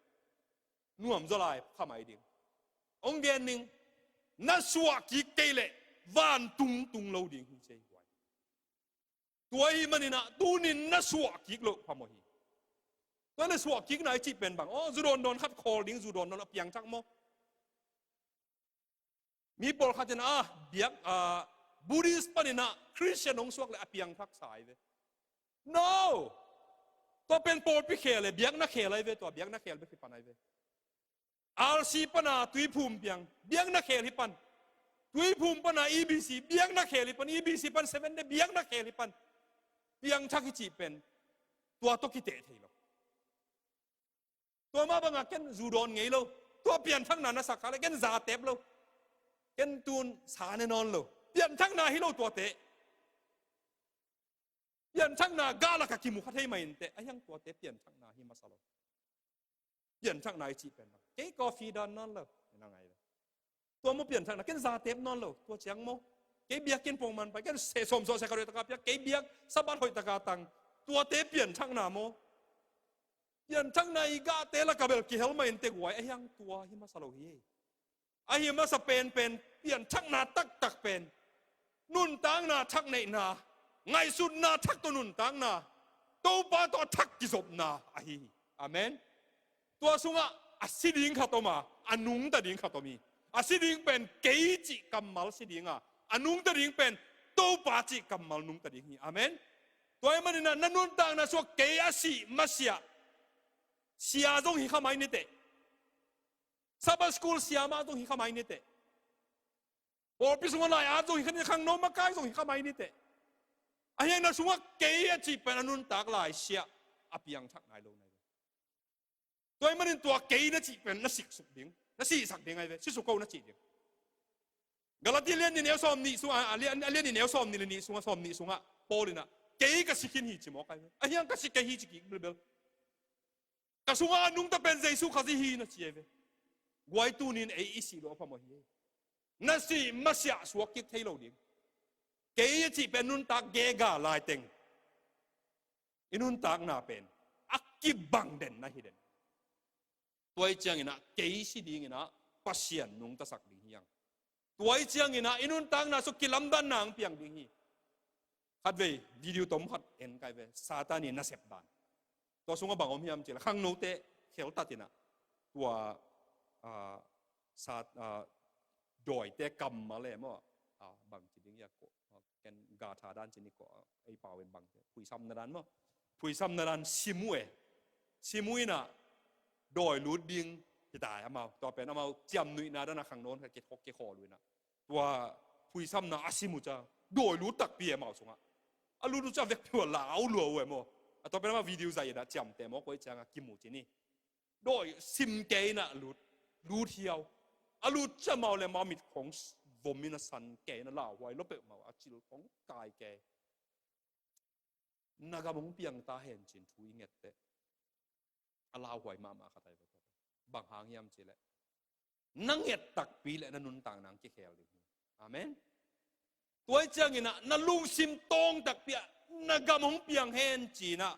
nuamzaw lai kha mai ding. Hong gen ning, na suah kik kei leh vantung tung lo ding hi ci hi guai. Tua ahih manin ah tunin na suah kik loh phamawh hi. Tua leh suah kikna i cih pen bang, aw, zu dawndawn khat khawl ding, zu dawndawn a piangthak maw? Mi pawlkhat in ah, biak, ah, Buddhist panin ah Christian hong suak leh a piangthak sa hi ve. No! Tua pen pawlpi khel e, biakna khel ahi ve, tua biakna khel bek hi pan ahi ve. R C pana Tuiphum piang, biakna khel hi pan. Tuiphum pana E B C, biakna khel hi pan, E B C pan Seven Day, biakna khel hi pan. Piangthak i cih pen tua tawh kiteh thei lo. Tua mah bangah ken zu dawn ngei lo. Tua pianthakna na sak kha leh ken zatep lo. Ken tun sa ne nawn lo. Pianthakna hi lo tuate. Pianthakna gah lakah kimu kha thei mah inteh, ahi hang tuate pianthakna hi masa lo. Pianthakna i cih pen bang, kei coffee dan nawn lo, na ngai lo. Tua maw pianthakna, ken zatep nawn lo, tua ciang maw. Kei biakinn pongman pai, ken seh sawmsawh seh khat hoih taka piak, kei biak Sabbath hoih taka tang. Tuate pianthakna maw. Pianthakna i gahte lakah bel kihel mah inteh guai, ahi hang tua hi masa lo hi. Ahi masa penpen, pianthakna taktak pen nuntakna thak neihna, ngaihsutna thak tawh nuntakna, Topa tawh a thak kizopna ahi hi. Amen. Tua sungah a si ding khat om a, a nungta ding khat om hi. A si ding pen kei cih kammal si ding a, a nungta ding pen Topa cih kammal nungta ding hi. Amen. Tua ahih manin ah na nuntakna sungah kei a sih masiah sia zong hi kha mai ni teh. Sabbath school siama zong hi kha mai ni teh. Pawlpi sungah lai-at zong hi kha ni, khangno makai zong hi kha mai ni teh. Ahi hang na sungah kei a cih pen a nuntak lai siah a piangthak nai lo nai lo. Tua ahih manin tua kei na cih pen na siksuk ding, na sihsak ding ahi ve, sisuk ko na cih ding. Galati lian nih neu sawm nih sungah, a lian, a lian nih neu sawm nih le nih sungah, sawm nih sungah Paul in ah kei ka si khin hi ci mawk ahi ve. Ahi hang ka si kei hi ci kik bilbel. Ka sungah a nungta pen Jesu Khazih hi na ci ahi ve. Guai, tuni-in ei i sih loh a phamawh hi. Na sih masiah suak kik thei lo ding. Kei a cih pen nuntak gega laiteng i nuntakna pen a kibang den na hi den. Tua ahih ciangin ah kei si dingin ah Pasian nungtasak ding hi hang. Tua ahih ciangin ah i nuntakna sung kilamdanna hong piang ding hi. Khatvei video tom khat en kai ve, Satan i nasep dan. Tua sungah bang om hiam cih leh khangnote kheltat in ah tua, ah, sat, ah, dawite kammal e maw, ah, bang ci ding hia ko, ah, ken gatha dan ci ni ko, ah, ei pau in bangte phuisamna dan maw, phuisamna dan sim uh e. Sim uh in ah dawi lut ding hi ta e amau. Tua pen amau ciamnuihna dan a khangno khat kikhawl uh in ah tua phuisamna a sim uh ciang dawi lut takpi e amau sungah. A lut uh ciang a vekpi uh a lau lua uh e maw. A tua pen amau video zaih in ah ciamteh mawk uh ahih ciangin kimu ci ni. Dawi sim kei in ah lut, lut hiau. A lut ciang amau le amau mit khong vom in a san kei in ah lauhuai lo peuhmah, a cil khong kai kei. Na gam hong piang ta hen ci-in thu i nget teh a lauhuai mahmah khat ahi ve. Bang hang hiam cih leh na nget takpi leh na nuntakna hong kikhel ding hi. Amen. Tua ahih ciangin ah na lungsim tawng takpi ah na gam hong piang hen ci-in ah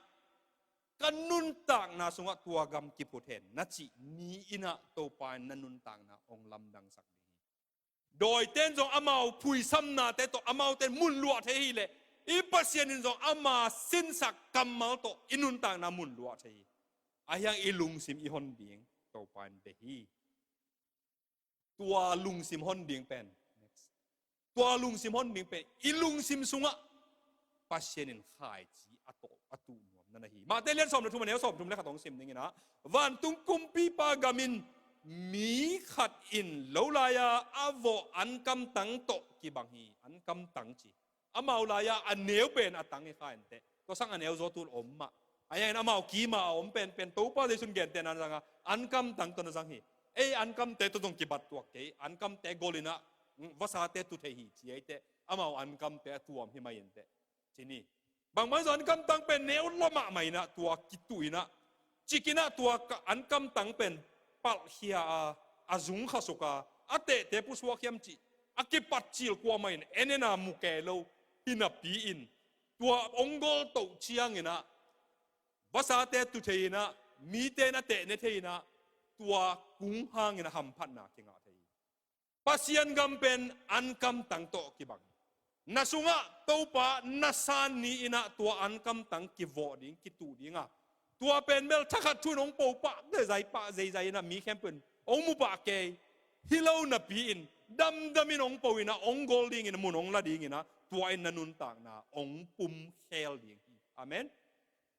ka nuntakna sungah tua gam kiphut hen na cih ni-in ah Topa in na nuntakna hong lamdangsak ding hi. Dawite in zong amau phuisamnate tawh amaute in mun luah thei hi leh, i Pasian in zong ama sinsak kammal tawh i nuntakna mun luah thei hi. Ahi hang i lungsim i hon ding Topa in bia hi. Tua lungsim hon ding pen, next. Tua lungsim hon ding pen i lungsim sungah Pasian in khaici a tuh, a tuh nuam na na hi. Mate lian sawm le thum, a neu sawm thum le khat hong sim dingin ah, vantung kumpipa gam in mi khat in lo lai-a a vawh ankamtang tawh kibang hi. Ankamtang ci, amau lai-a a neu pen a tang hi kha inteh. Tua sang a neu zaw tul om mah. Ahi hangin amau kima a om penpen Topa Jesu in gentehna na zang a, ankamtang tawh na zang hi. Ei ankamte tawh zong kibat tuak kei, ankamte gol in ah vasate tu thei hi ci ei teh, amau ankamte a tuam hi mai inteh ci ni. Bangmah in zong ankamtang pen neu lua mahmah in ah tua kituh in ah, cik in ah tua ka ankamtang pen palhkhia a, a zung khasuk a, a tehte pusuak hiam cih a kipatcil kuamah in en en a mu kei lo hi napi-in, tua hong gol toh ciangin ah vasate tu thei in ah, mite in a teh ne thei in ah, tua kung hangin a hamphatna kingah thei hi. Pasian gam pen ankamtang tawh kibang. Na sungah Topa na san ni-in ah tua ankamtang kivawh ding, kituh ding a, tua pen bel thakhat thu in hong po pah zeizai, pah zeizai in ah mi khempeuh in hong mu pah kei hi lo napi-in, damdam in hong po in ah, hong gol dingin ah, mun hong la dingin ah, tua in na nuntakna hong pumkhel ding hi. Amen.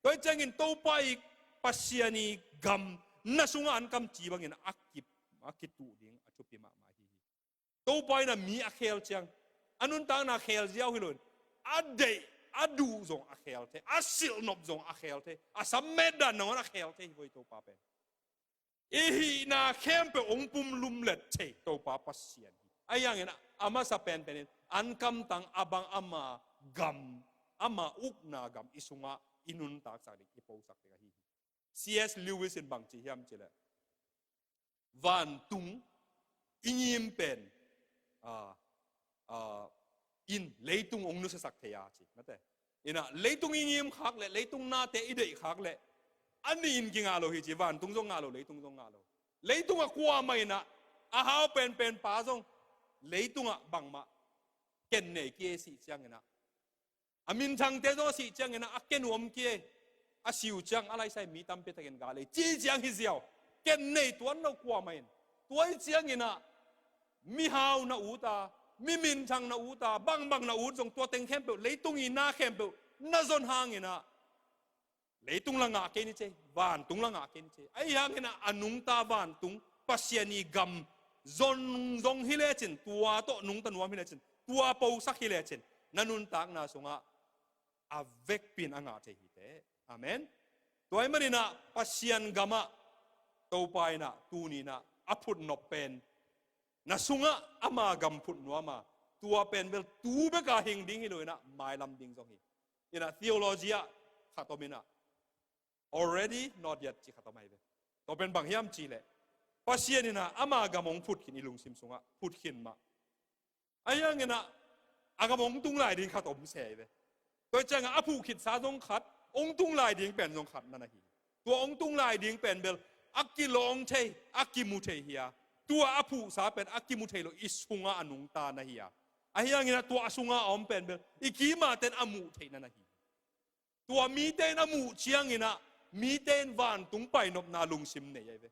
Tua hi ciangin Topa i Pasian i gam na sungah ankam ci bangin a ki, a kituh ding a thupi mahmah hi hi. Topa in a mi a khel ciang, a nuntakna khel ziau hi loin, a deih, a duh zong a khel thei, a silhnop zong a khel thei, a sam met dan nangawn a khel thei hi voi Topa pen. I hihna khempeuh hong pumlumlet thei Topa Pasian hi. Ahi hangin a masa penpen in ankamtang a bang ama gam, ama ukna gam i sungah i nuntaksak ding, i posak ding ahi hi. C S Lewis in bang ci hiam cih leh, vantung i ngim pen, ah, ah, in leitung hong nusiasak thei a ci, mate. In ah leitung i ngim khak leh, leitung nate i deih khak leh, a nih in kingah lo hi ci, vantung zong ngah lo, leitung zong ngah lo. Leitung ah kuamah in ah a hau penpen pa zong leitung ah bangmah ken nei kei, a sih ciangin ah, a minthangte zong a sih ciangin ah a ken nuam kei, a si uh ciang a laisai mi tampi takin gal ei ci ciang hi ziau. Ken nei tuan lo kuamah in. Tua hi ciangin ah mihau na ut a, Mi minthang na ut a, bangbang na ut zong tua teng khempeuh, leitung i na khempeuh na zon hangin ah, leitung la ngah kei ni ci ei, vantung la ngah kei ni ci ei. Ahi hangin ah a nungta vantung, Pasian i gam zon zong hi lecin, tua tawh nungta nuam hi lecin, tua posak hi lecin, na nuntakna sungah a vekpi in a ngah thei hi teh. Amen. Tua ahih manin ah Pasian gamah Topa in ah tuni in ah a phutnop pen, na sungah ama gam phut nuam a, tua pen bel tu bek a hing ding hi lo in ah, mailam ding zong hi. In ah theology ah khat om in ah, already, not yet ci khat om ahi ve. Tua pen bang hiam cih leh, Pasian in ah ama gam hong phut khin, i lungsim sungah phut khin mah. Ahi hangin ah a gam hong tung lai ding khat om se ahi ve. Tua ciangah a phuh khitsa zong khat, hong tung lai ding pen zong khat na na hi. Tua hong tung lai ding pen bel a kilawng thei, a kimu thei hi a, tua a phuhsa pen a kimu thei lo, i sungah a nungta na hi a. Ahi hangin ah tua a sungah a om pen bel i kim a ten a muh theih na na hi. Tua mite in a muh ciangin ah, mite in vantung painopna lungsim nei ahi ve.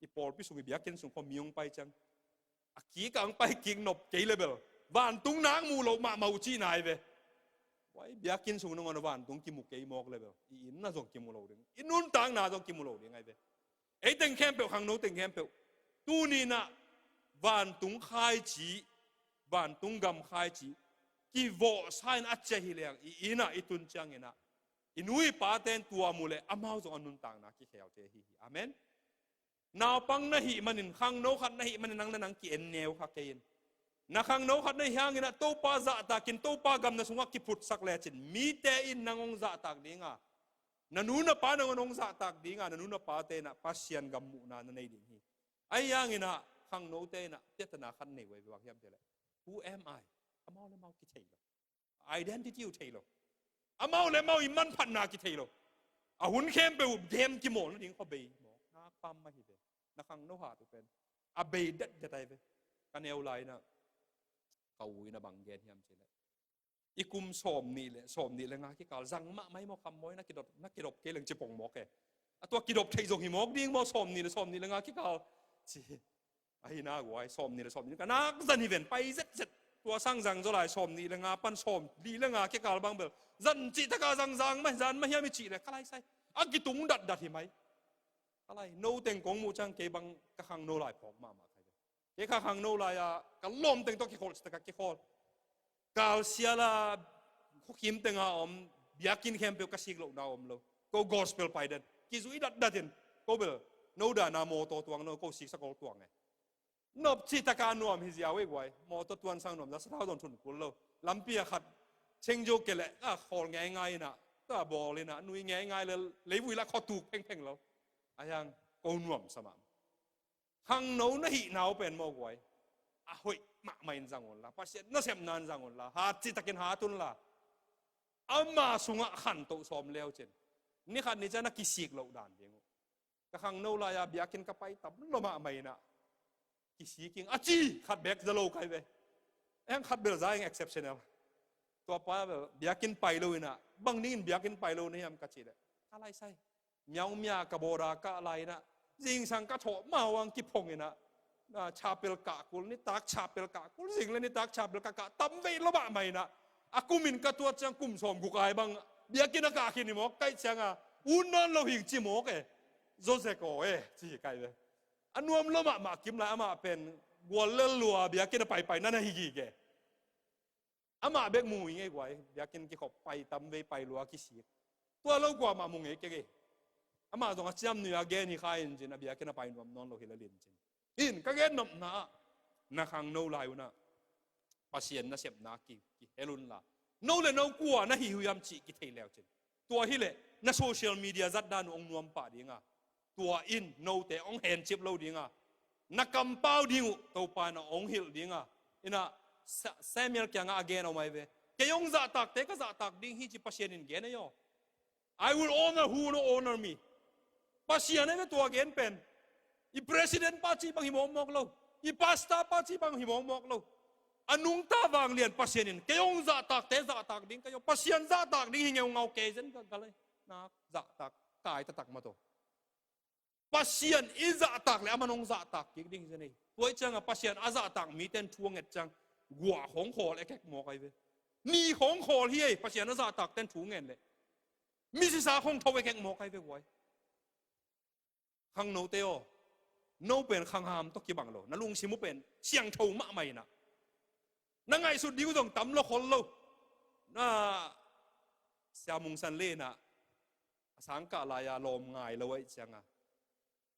I pawlpi sung, i biakinn sung khawng mi hong pai ciang, a kik ah hong pai kik nop kei leh bel vantung nak muh loh mahmah uh cihna ahi ve. Tua i biakinn sung nangawn vantung kimu kei mawk leh bel, i inn ah zong kimu lo ding, i nuntakna zong kimu lo ding ahi ve. Ei teng khempeuh, khangno teng khempeuh, tuni in ah vantung khaici, vantung gam khaici kivawhsa in a ciah hi leng, i inn ah i tun ciangin ah, i nu i pate in tua mu leh amau zong a nuntakna kikhel thei ahi hi. Amen. Naupang na hih manin, khangno khat na hih manin nang le nang ki-en neu kha kei in. Na khangno khat na hih hangin ah Topa zahtak in, Topa gam na sungah kiphutsak lecin, mite in nang hong zahtak ding a, na nu na pa nangawn hong zahtak ding a, na nu na pate in ah Pasian gam muhna na nei ding hi. Ahi hangin ah khangnote in ah piatana khat nei uh ahi ve, bang hiam cih leh, who am I? Amau le amau kithei lo. Identity uh thei lo. Amau le amau i manphatna kithei lo. A hun khempeuh uh game kimawl nading khuabei mawk, nak pam mah hi ve. Na khangno hat uh pen a bei detdet ahi ve. Ka neu lai in ah ka u in ah bang gen hiam cih leh, i kum sawmnih le, sawmnih le nga kikal zang mahmah hi maw, kham maw, na kidop, na kidop kei leng ci pong mawk e. A tua kidop theih zong hi mawk ding maw, sawmnih le, sawmnih le nga kikal ci. Ahi na guai, sawmnih le sawmnih ka nak zan hi ven, pai zetzet. Tua sang zang zaw lai, sawmnih le nga pan sawmli le nga kikal bang bel zan cih taka zangzang mah, zan mah hiam i cih leh ka lai sai, a kitung datdat hi mai. Ka lai, no teng kong muh ciang kei bang ka khangno lai phawk mahmah ka hi ve. Kei ka khangno lai-a ka lawm teng tawh kikholh cih taka kikholh. Kalsial a khuakhim tengah a om biakinn khempeuh ka sik lohna om lo. Ko gospel pai den, kizui datdat in, ko bel no dan a mawtaw tuang no, ko siksak ol tuang e. Nop cih taka nuam hi ziau e guai. Mawtaw tuansang nuam, za sathau zong thun kul lo. Lampi ah khat chengzo kei leh a khawl ngeingai in ah, tua bawl in ah, nui ngeingai le leivui lah khuatuk phengpheng lo. Ahi hang ko nuamsa mahmah. Khangno na hihna uh pen maw guai, a hoih mahmah in zang un la, Pasian nasepna in zang un la, hat cih takin hat un la, ama sungah khantoh sawm leu cin, ni khat ni ciang na kisik loh dan ding uh. Ka khangno lai-a biakinn ka pai tam lua mahmah in ah, kisik ing a ci khat beek za lo ka hi ve. Eng khat bel za ing, exceptional. Tua pa bel biakinn pai lo in ah, bang dingin biakinn pai lo na hiam ka cih leh, ka lai sai, miaumia ka bawda kah lai in ah, zingsang ka thawh mah hang kiphong in ah, na chapel kah kul, nitak chapel kah kul, zing le nitak chapel kah kah tam vei lua mahmah in ah, a kum in ka tuat ciang kum sawmguk ai bang biakinn a kah khin hi mawk, kaih ciang a ut nawn lo hing ci mawk e. Zawzek aw e, ci hi ka hi ve. A nuam lua mahmah kim lai, amah pen guallel lua biakinn a paipai na na hi gige. Amah bek mu hi ngei guai, biakinn kikhop pai tam vei, pai lua kisik. Tua lo kuamah mu ngei kei e. Amah zong a ciamnuih a gen hi kha in cin, a biakinn a pai nuam nawn lo hi lel in cin. In ka gen nopna ah, na khangno lai un ah Pasian nasepna ki, kihel un la, no le no kua na hi uh hiam cih kithei leu cin, tua hi leh na social media zat dan uh hong nuam pah ding a, tua in note hong hencip lo ding a, na kampau ding uh Topa in ah hong hilh ding a. In ah Sa-, Samuel kiangah a gen a om ai ve. Kei hong zahtakte ka zahtak ding hi ci Pasian in gen ei aw. I will honor who will honor me. Pasian ahi ve tua gen pen. I president pa cih bang hi mawkmawk lo. I pastor pa cih bang hi mawkmawk lo. A nungta vanglian Pasian in, kei hong zahtakte zahtak ding ka hi aw. Pasian zahtak ding hi ngeungau kei zen ka gal e. Nak zahtak kai taktak mah tawh. Pasian i zahtak leh aman hong zahtak kik ding hi zen ei. Tua ahih ciangah Pasian a zahtak mite in thu a nget ciang, Guah khong khawl ekek mawk ai ve. Ni khong khawl hi ei, Pasian a zahtak ten thu ngen leh. Misisa khong tho ekek mawk ai ve guai. Khangnote aw, no pen khangham tawh kibang lo, na lungsim uh pen siangtho mahmah inah, na ngaihsut ding uh zong tam lo khol lo. Na Sia Mung San le inah a sangkah lai-a lawm ngai lo aih cianga,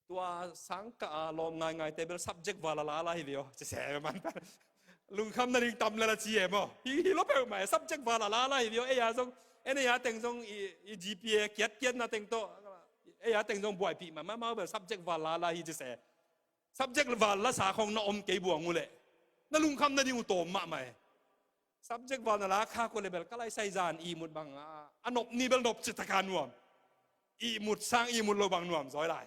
tua sangkah a lawm ngaingaite bel subject val a lala hi ve aw, ci se man. Lungkham nading tam lel a ci e maw? Hi, hi lo peuhmah e, subject val a lala hi ve aw. Ei a zong, en ei a teng zong i, i G P A kiatkiatna teng tawh, ei a teng zong buaipih mahmah, mau bel subject val lala hi ci se. Subject val lasa khong na om kei buang uh leh na lungkham nading uh tawm mahmah e. Subject val na la khak uh leh bel ka lai sai zan ihmut bang a, a nop ni bel nop citaka nuam. Ihmut sang ihmut lo bang nuam zawi lai.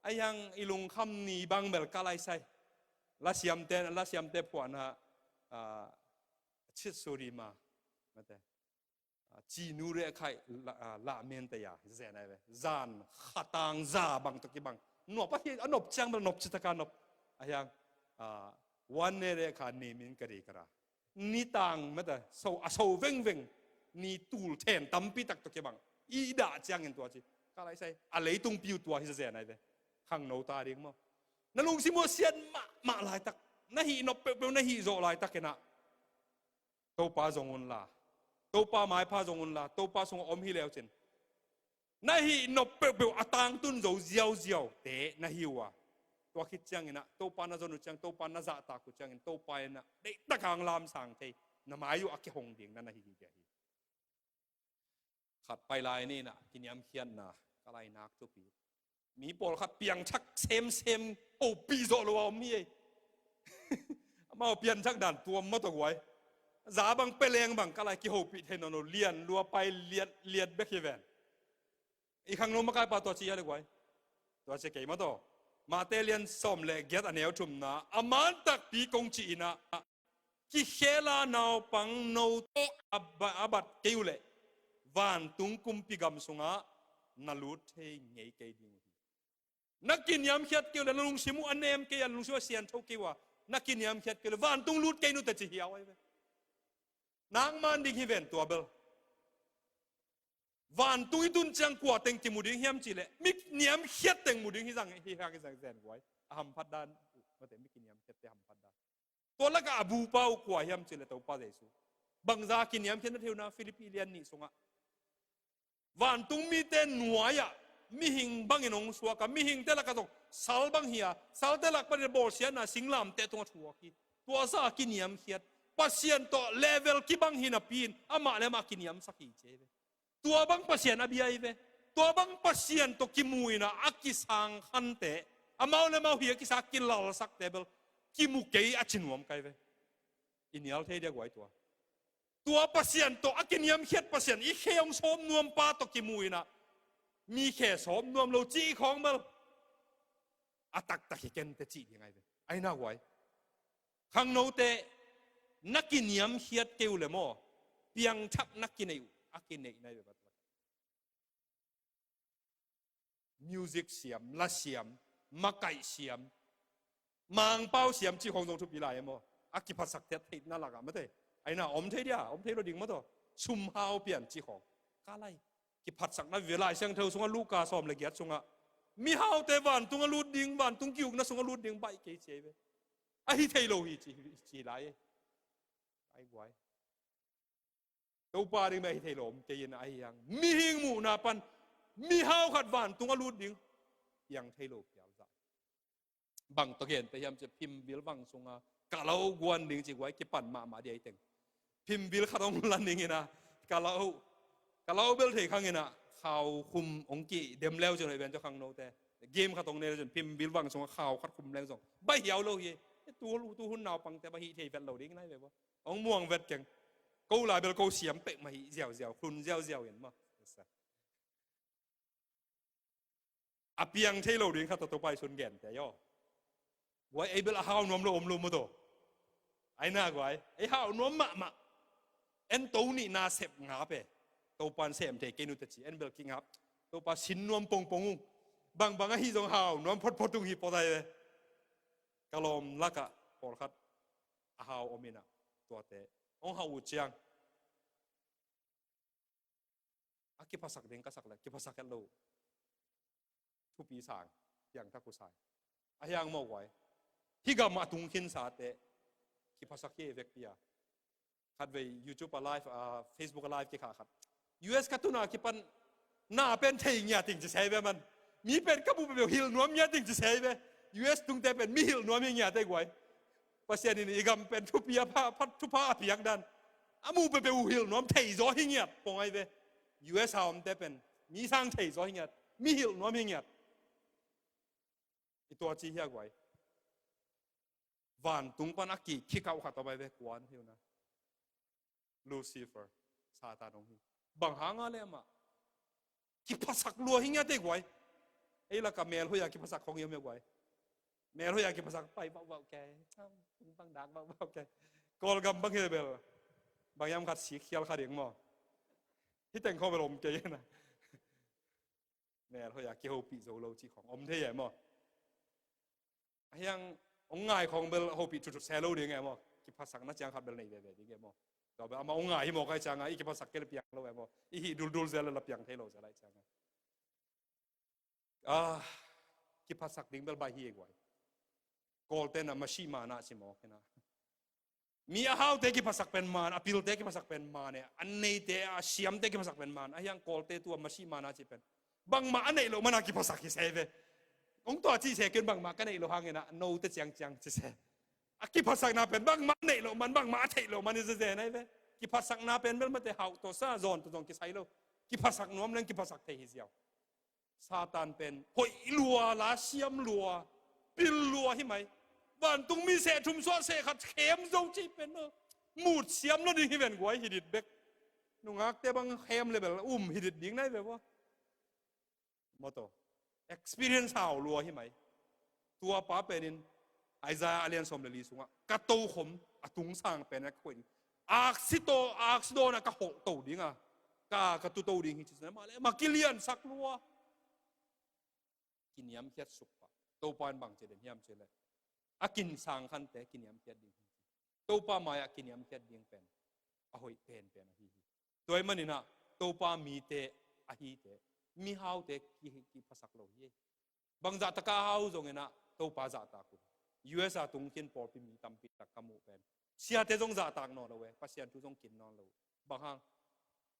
Ahi hang i lungkham ni bang bel ka lai sai. Lasiamte, lasiamte phuahna, ah, chit suri ma, mate. Ah, cinu reh khaih la, ah, la mente ya, zen ai ve. Zan khatang za bang tawh kibang. Nuam pa hi, a nop ciang bel nop citaka nop. Ahi hang, ah, wan ne reh kha ni min kari kara. Ni tang mata, so, a so vengveng, ni tul then tampi tak tawh kibang. I dah ciangin tua ci. Ka lai sai, a leitung piu tua hi zazen ai ve. Khangno ta ding maw. Na lungsim uh a sian mahmah laitak. Na hih nop peuhpeuh, na hih zawh laitak inah. Topa zong unla. Topa maipha zong unla. Topa sungah om hi leucin. Na hih nop peuhpeuh a tangtun zo ziauziaute na hi uh a. Tua khit cianginah, Topa na zon uh ciang, Topa na zahtak uh ciangin, Topa inah, deihtak hang lamsang thei, na mai uh a kihong ding na na hi hi dia hi. Khat pai lai ni inah, kiniamkhiatna, ka lai nak thupi. Mi pawlkhat piangthak semsem, hopih zawh lo a om hi ei. Amau pianthak dan tuam maw tawh guai. Za bang peleng bang ka lai kihopih thei nawn lo, lian lua pai liat, liat bek hi ven. I khangno makaipa tua ci a le guai. Tua ci kei maw tawh. Mate lian sawm le giat a neu thumna. A man takpi kong ci inah. Kikhela naupang note a ba-, a bat kei uh leh. Vantung kumpi gam sungah na lut thei ngei kei ding uh hi. Na kiniamkhiat kei uh leh, na lungsim uh a nem kei a, na lungsim uh a siantho kei uh a. Na kiniamkhiat kei uh leh, vantung lut kei nute ci hiau ai ve. Nangman ding hi ven tua bel. Vantung i tun ciang kua teng kimu ding hiam cih leh, mi niamkhiat teng mu ding hi zang, hi hang hi zang zen guai. A hamphat dan, mate mi kiniamkhiatte hamphat dan. Tua lakah a bupa uh kua hiam cih leh Topa Jesu. Bangza kiniamkhiat na thei uh na Philippi lian nih sungah. Vantung mite nuai-ah, mihing bangin hong suak a, mihingte lakah zong, sal bang hi a, salte lak panin a bawlsiatna singlamteh tungah thuak hi. Tua sa kiniamkhiat, Pasian tawh level kibang hi napi-in, amah le amah kiniamsak hi ci hi ve. Tua bang Pasian a bia hi ve. Tua bang Pasian tawh kimu inah a kisang khante, amau le amau hi a kisa kilalsakte bel, kimu kei a ci nuam kai ve. I nial thei dia guai tua. Tua Pasian tawh a kiniamkhiat Pasian, i khe hong sawm nuam pa tawh kimu inah, mi khe sawm nuam lo cih khawng bel, a taktak hi kente cih ding ai ve. Ai na guai. Khangnote, na kiniamkhiat kei uh le maw, piangthak na kinei uh, a kinei nai ve bat. Music siam, la siam, makaih siam, mangpau siam cih khawng zong thupi lai e maw. A kiphatsak theih theihna lakah mate. Ai na om thei dia, om thei lo ding maw tawh. Sumhau pian cih khawng. Ka lai. Kiphatsakna ve Lai Siangtho sungah Luka sawm le giat sungah. Mihaute vantung a lut ding, vantung ki-ukna sungah lut ding baih kei ci ai ve. A hi thei lo hi ci, ci lai e. Ai guai. Topa ding mah hi thei lo om kei in ahi hang. Mihing muhna pan, mihau khat vantung a lut ding. Piang thei lo pial zah. Bang tawh gente hiam ci phimvil vang sunga, ka lo guan ding ci guai kipan mahmah dia i teng. Phimvil khat hong lan ding ina, ka lo, ka lo bel thei khang ina, khau khum hong kidem leu cin hoi ben ci khang note. Game khat hong ne leu cin phimvil vang sunga khau khat khum leng zong. Bai hiau lo hi, tu, tu hun naupangte ba hi thei vet lo ding nai ve bo. Hong muang vet keng. Ko lai bel ko siam pek mah hi ziauziau, khun ziauziau in mah. A piang thei lo ding khat tawh Topa i sun gen te aw. Guai ei bel a hau nuam lo om lo maw tawh. Ai na guai, ei hau nuam mahmah. En to nih na sep ngap e. Topan sem thei kei nute ci, en bel kingap. Topa sin nuam pongpong ung. Bangbang ahi zong hau nuam photphot ung hi pawtai ve. Ka lawm lakah pawlkhat a hau om ina. tuate hong hau uh ciang, a kiphasak ding ka sak le kiphasak het lo. Thupi sang, piangthak uh sai. A hiang mawk uai. Hih gam a tung khinsate kiphasak hi vekpi a. Khatvei YouTube a live, a Facebook a live kikha khat. U S ka tuna kipan na pen thei ngia ting ci sei ve man. Mi pen ka bu peuh hilh nuam ngia ting ci sei ve. U S tungte pen mi hilh nuam hi ngia te guai. Pasian in i gam pen thupi a pha, phat thupha a piak dan. A mu peuh peuh uh hilh nuam thei zaw hi ngiat pong ai ve. U S a omte pen mi sang thei zaw hi ngiat. Mi hilh nuam hi ngiat. I tua ci hia guai. Vantung pan a ki khikau khat a bai ve kuan hiu na. Lucifer, Satan hong hi. Bang hanga le amah kiphasak lua hi ngia te guai. Ei laka melhoia kiphasak hong hiam hia guai. Melhoia kiphasak pai vauh vauh kei. Bang dak vauh vauh kei. Kawlgam bang hi bel. Bang hiam khat sik khial kha ding maw. Hih teng khawng bel om kei na. Melhoia kihopih zo lo cih khawng om thei e maw. A hiang hong ngai khawng bel hopih thutthut se lo ding e maw. Kiphasakna ciang khat bel nei veve ding e maw. Tua bel amah hong ngai hi maw kai cianga i kiphasak kei le piang lo e maw. I hih duldul zel le la piang thei lo zel lai cianga. Ah, kiphasak ding bel bai hi e guai. Kawlte na masih mana ci mawk hi na. Mi a haute kiphasak pen man, a pilte kiphasak pen man e, a neite, a siamte kiphasak pen man, a hiang Kawlte tu a masih mana ci pen. Bangmah a neih loh mana kiphasak hi se ve. Hong tua ci se kin bangmah ka neih loh hangin a note ciangciang ci se. A kiphasakna pen bangmah a neih loh man, bangmah a theih loh man i zezen ai ve. Kiphasakna pen bel mate hauh tawh sa, zawn tawh zong kisai lo. Kiphasak nuam leng kiphasak thei hi ziau. Satan pen hoih lua, lasiam lua, pil lua hi mai. Vantung mi seh thum suah seh khat khem zo ci pen no. Mut siam lo ding hi ven guai hi dit bek. Nungakte bang khem le bel um hi dit ding nai ve vua. Maw taw. Experience hau lua hi mai. Tua pa penin Isaiah a lian sawm le li sungah ka tokhom a tung sang pen a ka koih ding. Aksi taw, aksi dawn a ka holh to ding a. Ka, ka tu to ding hi ci. Mah le, mah kiliansak lua. Kiniamkhiat suk pah. Topa in bang ci den hiam ci le. A kin sang khante kiniamkhiat ding hi ci. Topa mai-ah kiniamkhiat ding pen a hoih penpen ahi hi. Tua ahih maninah Topa mite ahite, mihaute ki, kiphasak lo hi. Bangzah taka a hau zonginah Topa zahtak uh. U S a tungkhin pawlpi mi tampi tak ka muh pen. Siate zong zahtak nawn lo e, Pasian thu zong kin nawn lo. Bang hang,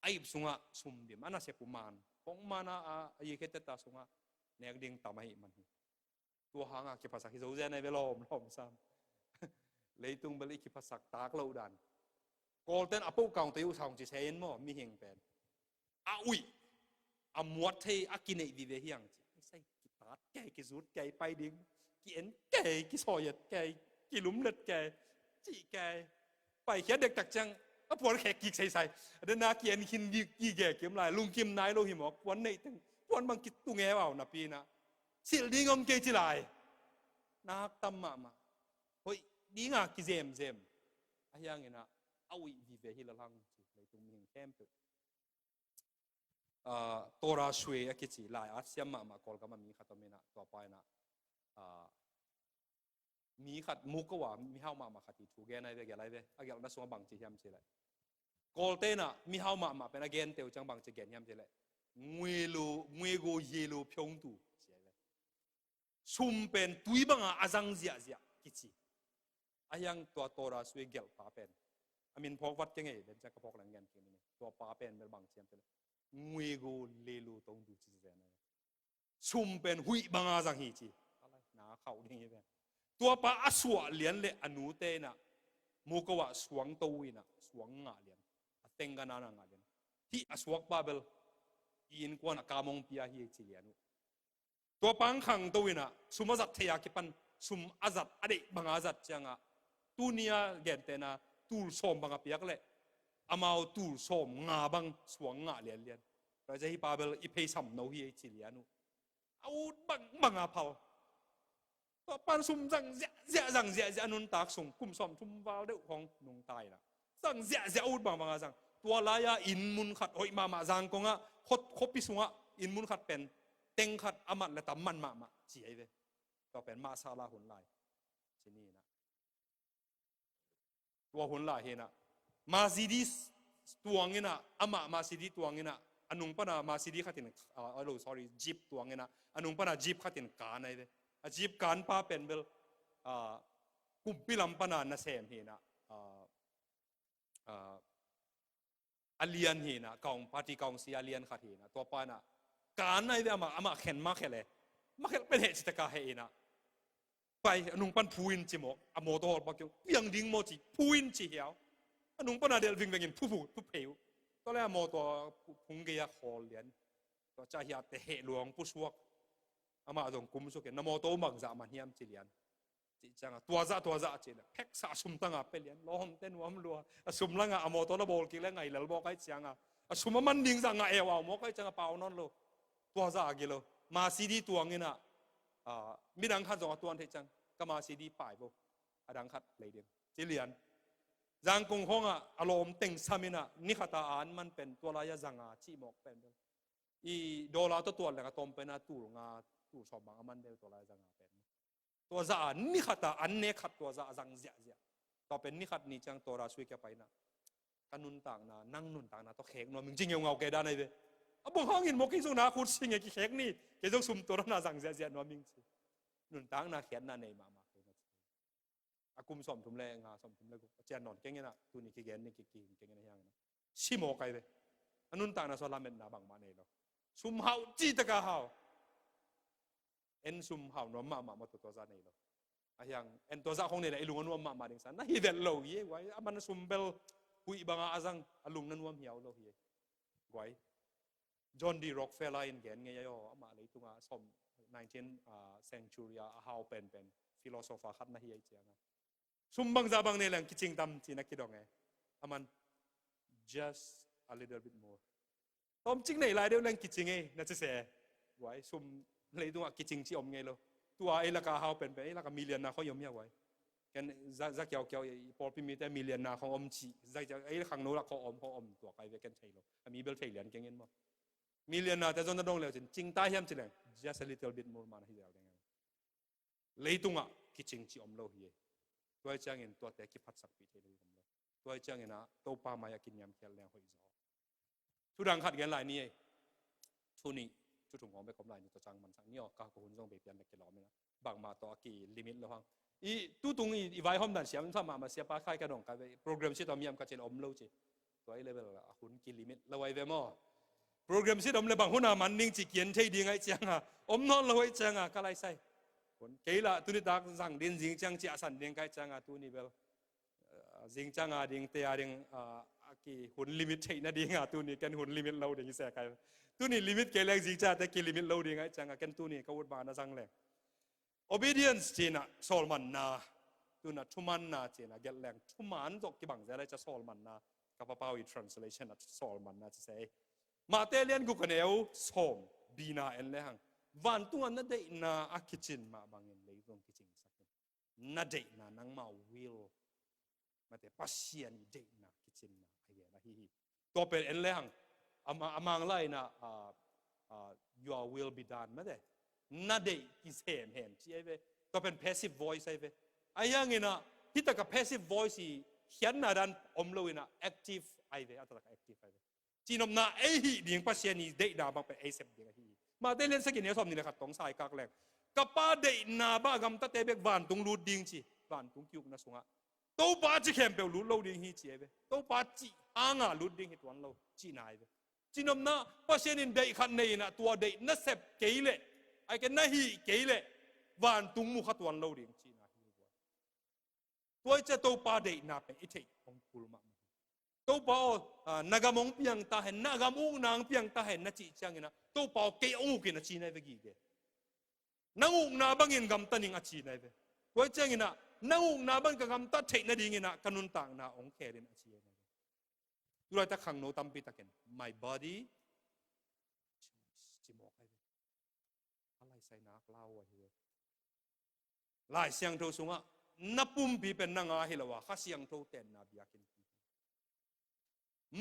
a ip sungah sum dim, a nasep uh man. Pong man a, a, a yikhete ta sungah nek ding tam ahih man hi. Tua hanga kiphasak hi zo zen ai ve lawm, lawm sam. Leitung bel i kiphasak tak loh dan. Kawlten a poh kaung tei uh saung ci se in maw, mihing pen. A uih, a muat thei, a kineih vive hiang ci. Sai kitat kei, kizut kei, pai ding. Ki-en kei, kisawiyet kei, kilumlet kei, cih kei. Paikhiat dektak ciang, a puan khek kik seisai. A dena ki-en khin gige kim lai, lungkim nai lo hi mawk, puan neih teng, puan bang kitung e au napi inah. Silh ding om kei ci lai. Nak tam mahmah. Hoih dinga kizemzem. A hianginah, a uih vive hi lalhang ci, leitung mihing khempeuh. Ah, Torah Shwe a kici, lai at siam mahmah Kawlgam a mi khat om inah, tua pa inah, ah, mi khat muk ko a, mihau mahmah khat i thu gen ai ve, gel ai ve, a gelhna sungah bang ci hiam ci leh. Kawlte inah, mihau mahmah pen a gen teu ciang bang ci gen hiam ci leh. Nguelo, nguego yelo pyongtu, ci ai ve. Sum pen tui banga a zang ziahziah kici. A hiang tua Torah Shwe gelhpa pen. A min phawk vat kei ngei, ven ciang ka phawk leng gen kei ni. Tua pa pen bel bang ciam ci leh. Nguego lelo tong du ci zen ai. Sum pen huih banga zang hi ci. Na khauh ding hi ven. Tua pa a suah lian le a nute inah. Muko ah suang to inah. Suang ngah lian. A tengganana ngah lian. Hih a suak pa bel. I innkuan a kamong pia hi ci lian uh. Tua pang khangto inah, sum a zat thei a kipan, sum a zat a deih banga zat ciangah, tunia gentehna, tul sawm banga piak leh, amau tul sawm nga bang suang ngah lianlian. Tua hi pa bel i phei sam no hi ei ci lian uh. A ut bang banga phal. Tua pan sum zang ziahziah, zang ziahziah nuntak sung, kum sawm thum val deuh khawng nungta inah. Zang ziahziah ut bangbanga zang. Tua lai-a inn mun khat hoih mahmah Zangkongah, khuapi sungah inn mun khat pen teng khat a mat le tam man mahmah ci ai ve. Tua pen mahsala hun lai. Ci ni inah. Tua hun lai hi in ah, Mercedes tuang in ah, amah Mercedes tuang in ah, a nung pan a Mercedes khat in, ah, oh, sorry, Jeep tuang in ah, a nung pan a Jeep khat in kan ahi ve. A Jeep kan pa pen bel, ah, kumpi lam pan a nasem hi in ah, ah, ah, a lian hi in ah, kaung, party kaung sia a lian khat hi in ah, tua pa in ah kan ahi ve. Amah, amah khen ma khe le, ma khe pen heh ci taka heh in ah, pai, a nung pan phu in ci maw, a mawtaw hawl pa kiang, piang ding maw ci, phu in ci hiau. A nung pan a delh vingveng in phu phu, phu pheu. Tua le a mawtaw phung gei a khawl lian. Tua ciang hiatte heh lua hong pusuak. Amah zong kum suk in, na mawtaw bangzah man hiam ci lian. Cih ciang a, tua zah, tua zah ci in ah, pheksa a sum tang a pia lian. Lawmte nuam lua. A sum lang a, a mawtaw la bawl kik le ngai lel mawk ahih ciang a, a sum a man ding zah ngah eu au mawk ahih ciang a pau nawn lo. Tua zah a gilo. Mercedes tuang in ah, ah, midang khat zong a tuan theih ciang, ka Mercedes pai vo. A dang khat lei ding. Ci lian. Zangkong khawng ah a lawm teng sam in ah, ni khat a an man pen, tua lai a za nga cih mawk pen bel, i dollar tawh tuat leng a tawm pen a tul nga, tul sawm bang a man deuh, tua lai a za nga pen. Tua zah a ni khat a an nek khat tua zah a zang ziahziah. Tua pen ni khat ni ciang tua ra sui kia pai in ah, ka nuntakna, nang nuntakna tawh khek nuam ing ci ngeungau kei dan ahi ve. A bang hangin maw, kei zong na khut sing e, kikhek ni, kei zong sum tua dan a zang ziahziah nuam ing ci. Nuntakna khiatna nei mahmah kei na ci. A kum sawmthum le nga, sawmthum le guk a cian nawn keng in ah, tuni kigen ni ki, ki, keng in ah hiang in ah, si mawk ahi ve. A nuntakna sua lametna bangmah nei lo. Sum hau cih taka hau. En sum hau nuam mahmah maw, tua, tua zah nei lo. A hiang, en tua zah khong nei le i lung a nuam mahmah ding sa. Na hi vet lo hi e, guai. A man a sum bel huih bang a a zang, a lung na nuam hiau lo hi e, guai. John D Rockefeller in gen ngei ahi aw, amah leitung a sawm, nineteen, ah, century a a hau penpen philosopher khat na hi ahih ciang a, sum bangzah bang nei leng kicing tam ci-in a kidong e. A man, just a little bit more. Tawmcik nei lai deuh leng kicing e na ci se. Guai, sum leitung ah kicing ci om ngei lo. Tua ei lak a hau penpen, ei lak a millionaire khawng i om hia guai. Ken za, za kiaukiau i pawlpi mite millionaire khawng om ci. Za kiau, ei khangno lak khawng om, khawng om tua kai ve ken thei lo. A mi bel thei lian keng in maw. Millionaire te zong na dong leu cin, cing ta hiam ci leng, just a little bit more man hi zel ding. Leitung ah kicing ci om lo hi e. Tua hi ciangin tuate kiphatsakpih thei lo hi om lo. Tua hi ciangin ah Topa mai ah kiniamkhiat leng hoih zaw. Thu dang khat gen lai ni e. Thu nih, thu thum khawng bek om lai ni, tua ciang mansak ni aw, ka hun zong bei pian bek kilawm in ah. Bangmah tawh a kilimit lo hang. I tutung i, i vaihawm dan siam sa mahmah, siapa khai ka dong ka ve, program sit om hiam ka ci leh om lo ci. Tua i level a hun kilimit lo ahi ve maw. Program sit om le bang hun a man ding ci kian thei ding ahih ciang a, om nawn lo ahih ciang a, ka lai sai. Hun kei lah tuni tak zang din zing ciang ciahsan ding ka hih ciang a, tuni bel, ah, zing ciang a ding, te a ding, ah, a ki hun limit theih nading a, tuni ken hun limit lo ding hi se kai. Tuni limit kei leng zing ciang a te kilimit lo ding ahih ciang a, ken tuni ka ut ma na zang leng. Obedience ci-in ah sawlmanna, tu-in ah thumanna ci-in ah gelh leng, thuman zong kibang zel ahih ciang sawlmanna, ka Pa Pau i translation ah sawlmanna ci se. Mate lian guk a neu sawm, B-na en le hang. Vantung ah na deihna a kicin mah bangin leitung kicingsak in. Na deihna, nangmah will, mate, Pasian i deihna kicinna a gen ahi hi. Tua pen en le hang, a ma-, a Mang lai in ah, ah, ah, your will be done, mate. Na deih kisem hen ci ahi ve. Tua pen passive voice ahi ve. Ahi hangin ah, hi tak a passive voice i khiatna dan om lo in ah, active ahi ve, a taktak a active ahi ve. Cihnopna ei hih ding, Pasian i deihna bang pen ei sep ding ahi hi. Mate lian sagih neu sawmnih le khat tawh sai kak leng, ka Pa deihna bang a gamtate bek vantung lut ding ci, vantung ki-ukna sungah Topa a ci khempeuh lut lo ding hi ci ahi ve. Topa cih hanga lut ding hi tuan lo cihna ahi ve. Cihnopna, Pasian in deih khat nei in ah, tua deih na sep kei leh, ahih kei leh na hih kei leh, vantung mu kha tuan lo ding cihna hi. Tua ahih ciang Topa deihna pen i theih hong kul mahmah hi. Topa aw, ah, na gam hong piang ta hen, na gam ukna hong piang ta hen na cih ciangin ah, Topa aw, kei hong uk in a ci na hi ve gige. Nang ukna bangin gamta ning a ci na hi ve. Tua ahih ciangin ah, nang ukna bangin ka gamta theih nadingin ah ka nuntakna hong khel in a ci na hi ve. Tulaitak khangno tampi takin, my body, ci mawk ahi ve. A lai sai nak lau ahi ve. Lai Siangtho sungah, na pumpi pen nang a hi lo a, Kha Siangtho tenna biakinn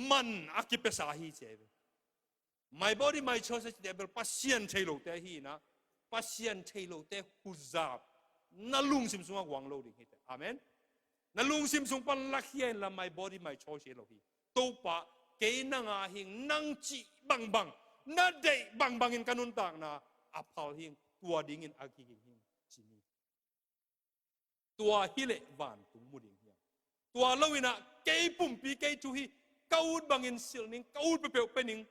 man a kipiasa hi ci ahi ve. My body, my choice, ci te bel Pasian thei lote hi in ah, Pasian thei lote huzap, na lungsim sungah guang lo ding hi te. Amen. Na lungsim sung pan lakhia inla, my body, my choice hi lo hi. Topa, kei nang a hing, nang cih bangbang, na deih bangbangin ka nuntakna a phal hing, tua dingin a kiging hing, ci ni. Tua hileh vantung mu ding hiam? Tua loinah kei pumpi, kei thu hi, ka ut bangin silh ning, ka ut peuhpeuh pe ning.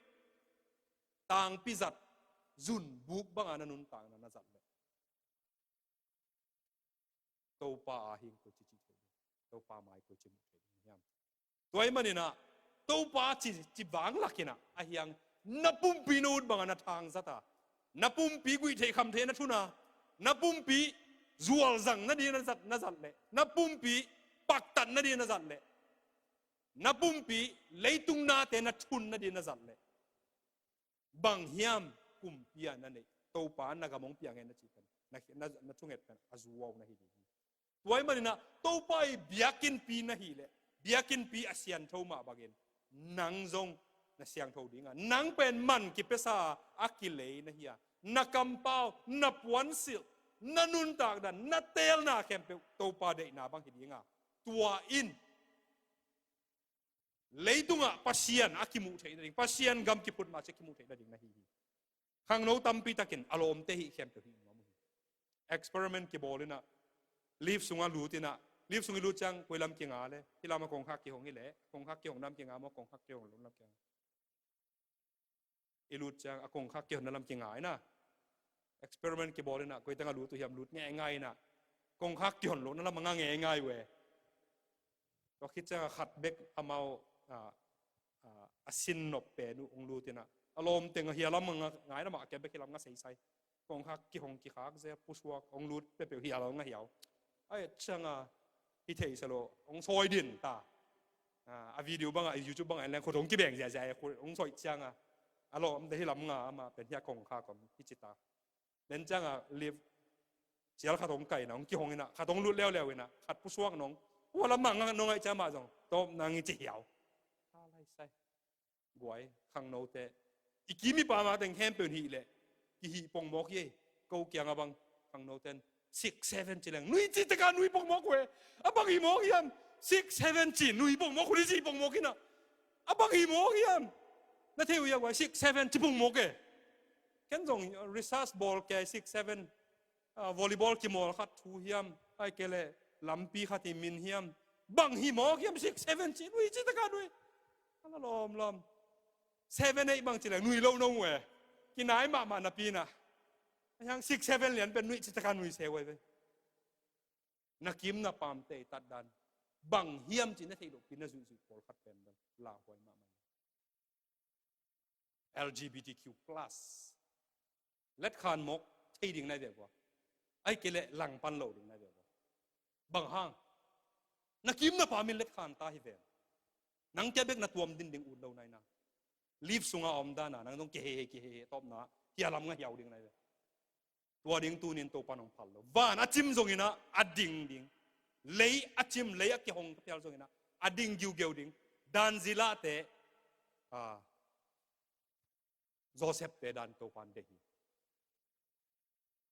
Tangpi zat, zunbuk banga na nuntakna na zat leh, Topa a hing koi ci cih thei ding, Topa mai koi ci muh thei ding hiam? Tua ahih maninah Topa ci, ci vang lakinah a hiang, na pumpi na ut banga na thang zata, na pumpi guih theih kham theih na thuna, na pumpi zualzang nading na zat, na zat leh, na pumpi paktat nading na zat leh, na pumpi leitung nate na thun nading na zat leh, bang hiam kumpi a na neih, Topa na gam hong piang hen na cih pen, na, na, na thunget pen a zuau na hi ding hi. Tua ahih maninah Topa i biakinnpi na hih leh, biakinnpi a siangtho mah bangin nang zong na siangtho dinga, nang pen man kipiasa a kilei na hi a, na kampau, na puansilh, na nuntakna, na teelna khempeuh Topa deihna bang hi dinga, tua in leitungah Pasian a kimuh theih nading, Pasian gam kiphut mah ciang kimuh theih nading na hi hi. Khangno tampi takin a lawmte hih khempeuh hih nuam uh hi. Experiment kibawl inah, lift sungah lut inah, lift sung i lut ciang koi lam kinga le, hih lamah kongkhak kihong hi leh, kongkhak kihong lam kinga maw, kongkhak kihong lo lam kinga? I lut ciang a kongkhak kihonna lam kinga inah. Experiment kibawl inah, koi tengah lut uh hiam, lut ngeingai inah, kongkhak kihon lohna lam a nga ngeingai uh e. Tua khit ciangah khat bek amau, a, a, a sin nop pen uh hong lut inah, a lawm teng a hia lam a nga, ngai lam a, a kem bek hia lam nga seisai. Kongkhak kihong kikhak zel, pusuak, hong lut peuhpeuh hia lam nga hiau. Ai ciangah hi thei sa lo, hong sawi din ta. A, a video bangah, a YouTube bangah en leng khut hong kibeng ziahziah, khut hong sawi ciangah, a lawmte hia lam nga, amah pen hia kongkhak om hi ci ta. Len ciangah lift cial khat hong kaina, hong kihong inah, khat hong lut leuleu inah, khat pusuak nong, hua lam mah nga nong aih ciang mah zong tawp nang i ci hiau. Ka lai sai. Guai, khangnote, i kim i pam a teng khempeuh in hih leh kihih pongmawk hi ei. Ko kiangah bang, khangnote in six seven ci leng, nui cih takah nui pongmawk uh e. A bang hih mawk hiam? Six seven ci nui pongmawk uh, nui cih pongmawk inah, a bang hih mawk hiam? Na thei uh hia guai, six seven ci pongmawk e. Ken zong research bawl kei, six seven, ah, volleyball kimawl khat thu hiam, ai kei leh lampi khat i min hiam, bang hih mawk hiam, six seven ci nui cih takah nui. A la lawmlawm. Seven eight bang ci leng nui lo nong uh e. Kinai mahmah napi inah, a hiang six seven lian pen nui cih takah nui se uh e ve. Na kim na pamte i tatdan bang hiam cih na theih lohpi na zuihzuih pawlkhat pen bel lauhuai mahmah. L G B T Q plus. Letkhan mawk thei ding nai ve vua. Ai kei leh langpan lo ding nai ve vua. Bang hang? Na kim na pam in letkhan ta hi ven. Nang tia bek na tuam din ding ut lo nai na. Lift sungah a om dana nang zong kihehe kihehe tawpna hia lam nga hiau ding nai ve. Tua ding tunin Topa nong phal lo. Van a cim zonginah a ding ding. Lei a cim, lei a kihong ka phial zonginah a ding giugeu ding. Dan Zilahte, ah, Joseph-te dan Topa in deih hi.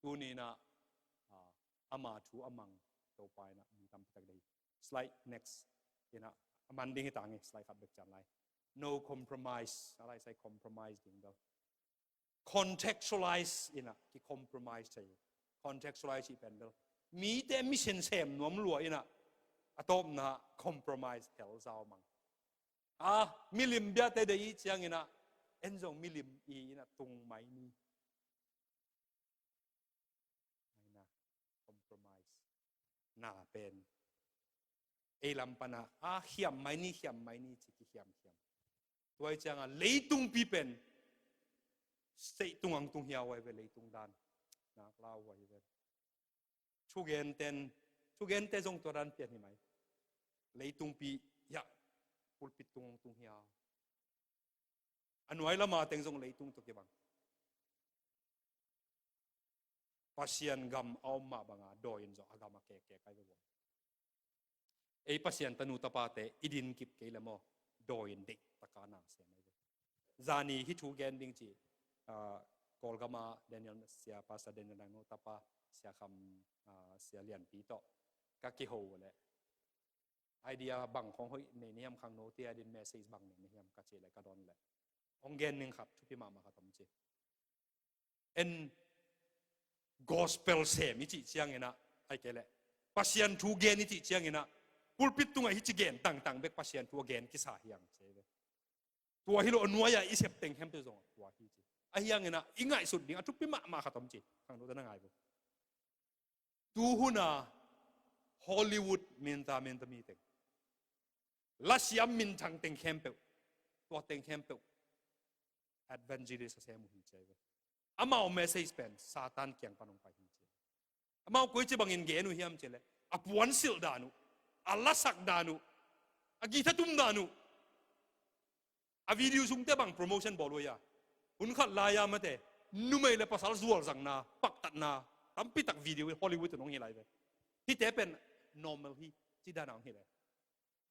Tuninah, ah, ama thu a mang Topa inah mi tampitak deih hi. Slide next. Inah a man ding hi tang hi, slide khat bek cian lai. No compromise. A lai sai compromise ding bel. Contextualize inah ki compromise thei. Contextualize i pen bel mite mission sem nuam lua inah a tawpna compromise hel zau mang. A milim biate de i cianginah en zong milim i inah tung mai ni. Aina compromise na pen ei lam pana a khiam mai ni, khiam mai ni ci kikhiamkhiam. Tua i cianga leitungpi pen state tung ang tung hiau ai ve, leitung dan nak lau ai ve. Thugenten, thugente zong tua dan pian hi mai. Leitungpi hiah pulpit tung ang tung hiau. A nuai lama teng zong leitung tawh kibang. Pasian gam a om mah banga dawi in zong a gam a keke kai ve bawm. Ei Pasian tanu tapate i din kip kei le maw, dawi in deih taka nang sem ai ve. Zani hi thu gen ding ci, ah, Kawlgama Daniel sia, Pastor Daniel Nangno tapa, sia Kham, ah, sia Lianpi tawh ka kiho le. Idea bang khawng hoih nei na hiam, khangnote a din message bang nei na hiam ka cih leh ka dawn leh, hong gen ning khat, thupi mahmah khat om ci. En, gospel sem i cih ciangin ah, ahih kei leh Pasian thu gen i cih ciangin ah, pulpit tungah hih ci gen tangtang bek Pasian thu a gen kisa hi hang ci ve. Tua hi lo, a nuai-ah i sep teng khempeuh zong tua hi ci. Ahi hangin ah i ngaihsut ding a thupi mahmah khat om ci. Khangnote na ngai vo. Tuhun a Hollywood minta minta mi teng, lasiam minthang teng khempeuh, tua teng khempeuh evangelist a sem uh hi ci ve. Amau message pen Satan kiang pan hong pai hi ci. Amau koici bangin gen uh hiam cih leh, a puansilh dan uh, a lasak dan uh, a guitar tum dan uh, a video sungte bang promotion bawl uh a, hun khat lai-a mate, numei le pasal zualzangna, paktatna tampitak video Hollywood in hong hi lai ve. Hihte pen normal hi, ci dan a hong hi lai.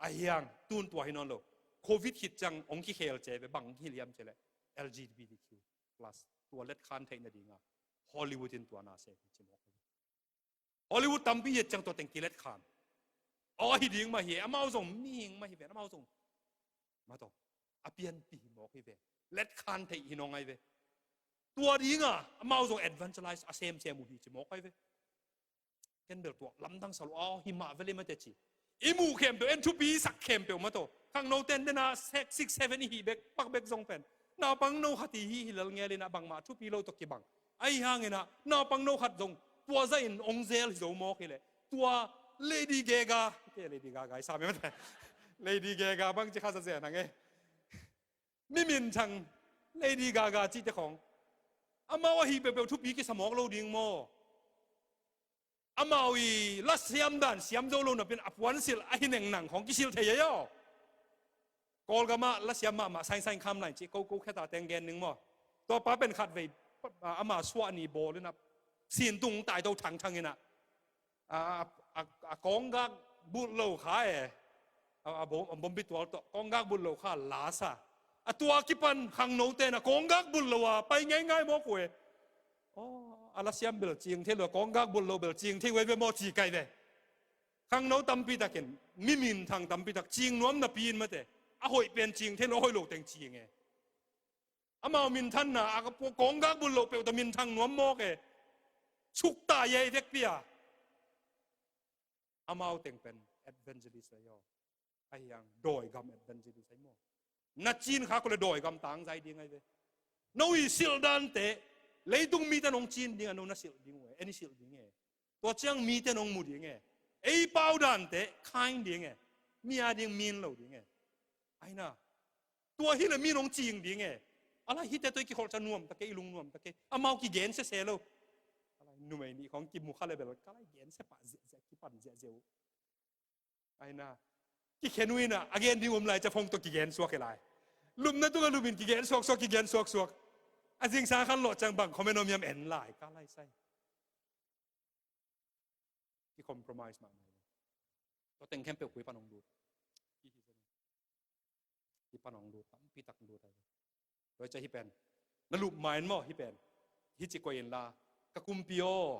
Ahi hang tun tua hi nawn lo. Covid khit ciang hong kikhel ci ve, bang hong hilh hiam cih leh L G B T Q plus, tua letkhan theih nadinga Hollywood in tua na sem hi ci mawk. Hollywood tampi hi ciang tua teng kiletkhan. Aw, ahi ding mah hi, amau zong mihing mah hi ven, amau zong, mah tawh, a pianpih hi mawk hi ve. Letkhan theih hi nawn ngai ve. Tua dinga amau zong evangelize a semsem uh hi ci mawk ai ve. Ken bel tua lamdang sa lo, aw, hi mah ve le mate ci. I muh khempeuh, en thupi i sak khempeuh mah tawh, khangnote in dena sek six seven i hih bek pak bek zong pen, naupang no khat i hih hi lel ngelin ah bangmah thupi lo tawh kibang. Ahi hangin ah naupang no khat zong tua zahin hong zel hi zo mawk hi leh, tua Lady Gaga, ke Lady Gaga i sa mah mate, Lady Gaga bang ci kha za zen hang e. Mi minthang Lady Gaga cihte khawng, amau a hih peuhpeuh thupi kisa mawk lo ding maw? Amau i lasiam dan siam zo lo napi-in a puansilh a hi neng nang khawng kisilh thei ei aw. Kawlgam ah lasiam mahmah Saingsaing Khamlain cih, ko ko kheta teng gen ning maw. Tua pa pen khatvei, a, ama suah ni bawl in ah sin tung taito thangthang in ah, a, a, a, a kawnggak bulh lo kha e. A, a bom, a bombi tual tawh kawnggak bulh lo kha la sa. A tua kipan khangnote in ah kawnggak bulh lo a pai ngeingai mawk uh e. Aw, a lasiam bel cing thei lo, kawnggak bulh lo bel cing thei uh ei ve maw ci kai ve. Khangno tampi takin mi minthang tampi tak cing nuam napi-in mate, a hoih pen cing thei lo, a hoih lo teng cing e. Amau minthanna a, kawnggak bulh lo peuh tawh minthang nuam mawk e. Sukta ei vekpi a. Amau teng pen evangelist ei aw. Ahi hang dawigam evangelist ei maw. Na cin khak uh leh dawigam tangzai ding ai ve. No i silh dante, leitung mite nong cin ding a, no na silh ding uh e, en i silh ding e. Tua ciang mite nong mu ding e. Ei pau dante khaing ding e. Mi a ding min lo ding e. Aina, tua hi leh mi nong cing ding e. A lai hihte tawh i kikholh ciang nuam ta kei, i lung nuam ta kei. Amau kigen sese lo. A lai numei nih khawng kimu kha leh bel ka lai gen se pah ziahziah, kipan ziahziah uh. Aina, kikhen uh in ah, a gen ding om lai ciang phone tawh kigen suak hi lai. Lupna tungah lupin kigen suaksuak, kigen suaksuak. A zingsang khanlawh ciang bang comment om hiam en lai, ka lai sai. Ki compromise mahmah. Tua teng khempeuh koi pan hong lut? Koi pan hong lut, tampi tak lut ai. Tua ciang hih pen na lup ma in maw, hih pen, hih ci koih inla, ka Kumpi aw,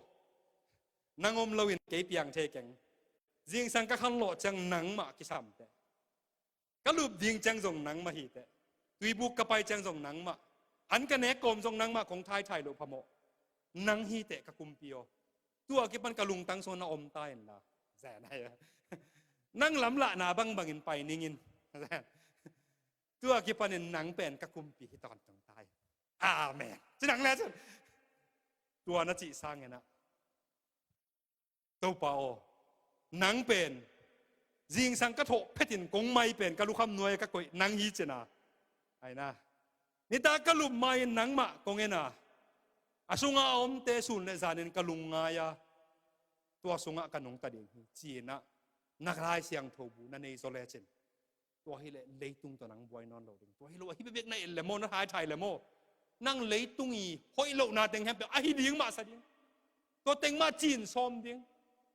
nang om loin kei piang thei keng. Zingsang ka khanlawh ciang nangmah kisam teh. Ka lup ding ciang zong nangmah hi teh. Tuibuk ka pai ciang zong nangmah. An ka nek kawm zong nangmah kong thaithai loh phamawh. Nang hi teh ka Kumpi aw. Tua kipan ka lungtang sungah na om ta inla, zen ai. Nang lamlahna bangbangin pai ning in. Tua kipanin nang pen ka Kumpi hi tawntung ta in. Amen. Ci nang le cun. Tua na cih sangin ah, Topa aw, nang pen zingsang ka thawh phetin kong mai pen ka lukham nuai-ah ka koih nang hi cin a. Aina, nitak ka lup ma-in nangmah kong en a, a sungah a omte sun le zanin ka lungngai a, tua sungah ka nungta ding hi, ci-in ah na Lai Siangtho bu na nei zaw lecin, tua hileh leitung tawh nang buai nawn lo ding. Tua hi lo, ahi bekbek na et le maw, na thaithai le maw? Nang leitung i hoih lohna teng khempeuh ahi ding mah sa ding. Tua teng mah cin sawm ding.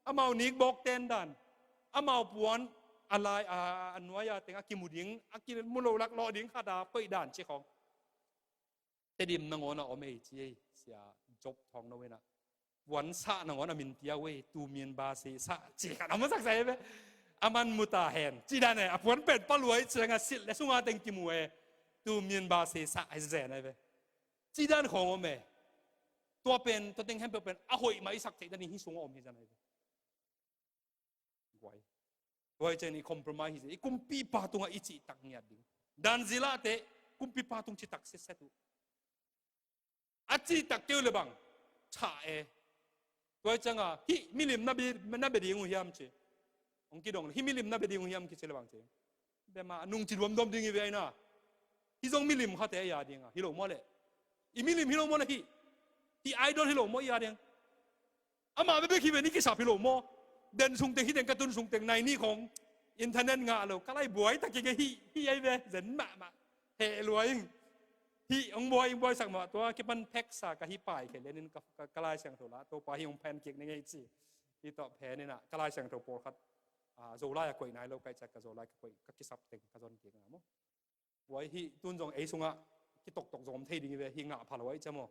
Amau nikbawk ten dan, amau puan a lai, a, a nuai-a teng a kimu ding, a kimu lo laklawh ding khat a koih dan ci khawng. Tedim nangawn a om ei ci ei, Sia Job Thawng No in ah. Puansah nangawn a min pia uh ei, tumin ba sisah ci khat a masak sa ei ve. A man mu ta hen. Ci dan e, a puan pen paluai ciang a silh le sunga teng kimu e. Tu min ba se sa ai zen ai ve. Ci dan khong om e. Tua pen, tua teng hempeuh pen a hoih mah i sak theih dan i hi sung a om hi zan ai ve. Guai. Guai ciang i compromise hi zia. I kumpipa tungah i cihtak ngiat ding. Dan zilahte kumpipa tung citak setset uh. A cihtak keu le bang. Tha e. Tua cianga hih milim na bia, na bia ding uh hiam ci. Hong kidong le hih milim na bia ding uh hiam kici le bang ci. Bia mah nung ci duamduam ding i ve aina. Hih zong milim khate a ia dinga. Hi lo maw le. I milim hi lo maw le hih. Hih idol hi lo maw ia ding. Amah bia bia hi ve ni kisap hi lo maw. Den sungteng hih teng ka tun sungteng nai ni khong. Internet ngah lo. Ka lai buai tak kei hih. Hih ai ve. Zen mahmah. Heh lua ing. Hih hong buai, hong buaisak mah tua kipan text a ka hih pai kei lenin ka, ka, ka Lai Siangtho la Topa hih hong phen kik ni ngei ci. Hih tawh phen inah ka Lai Siangtho pawlkhat, a, Zolai a koih nai lo ka hih ciah ka Zolai ka koih ka kisap teng ka zon kik na maw. Buai hih tun zong ei sungah kitoktok zom thei ding hi ve hih ngah pha lo a hih ciah maw.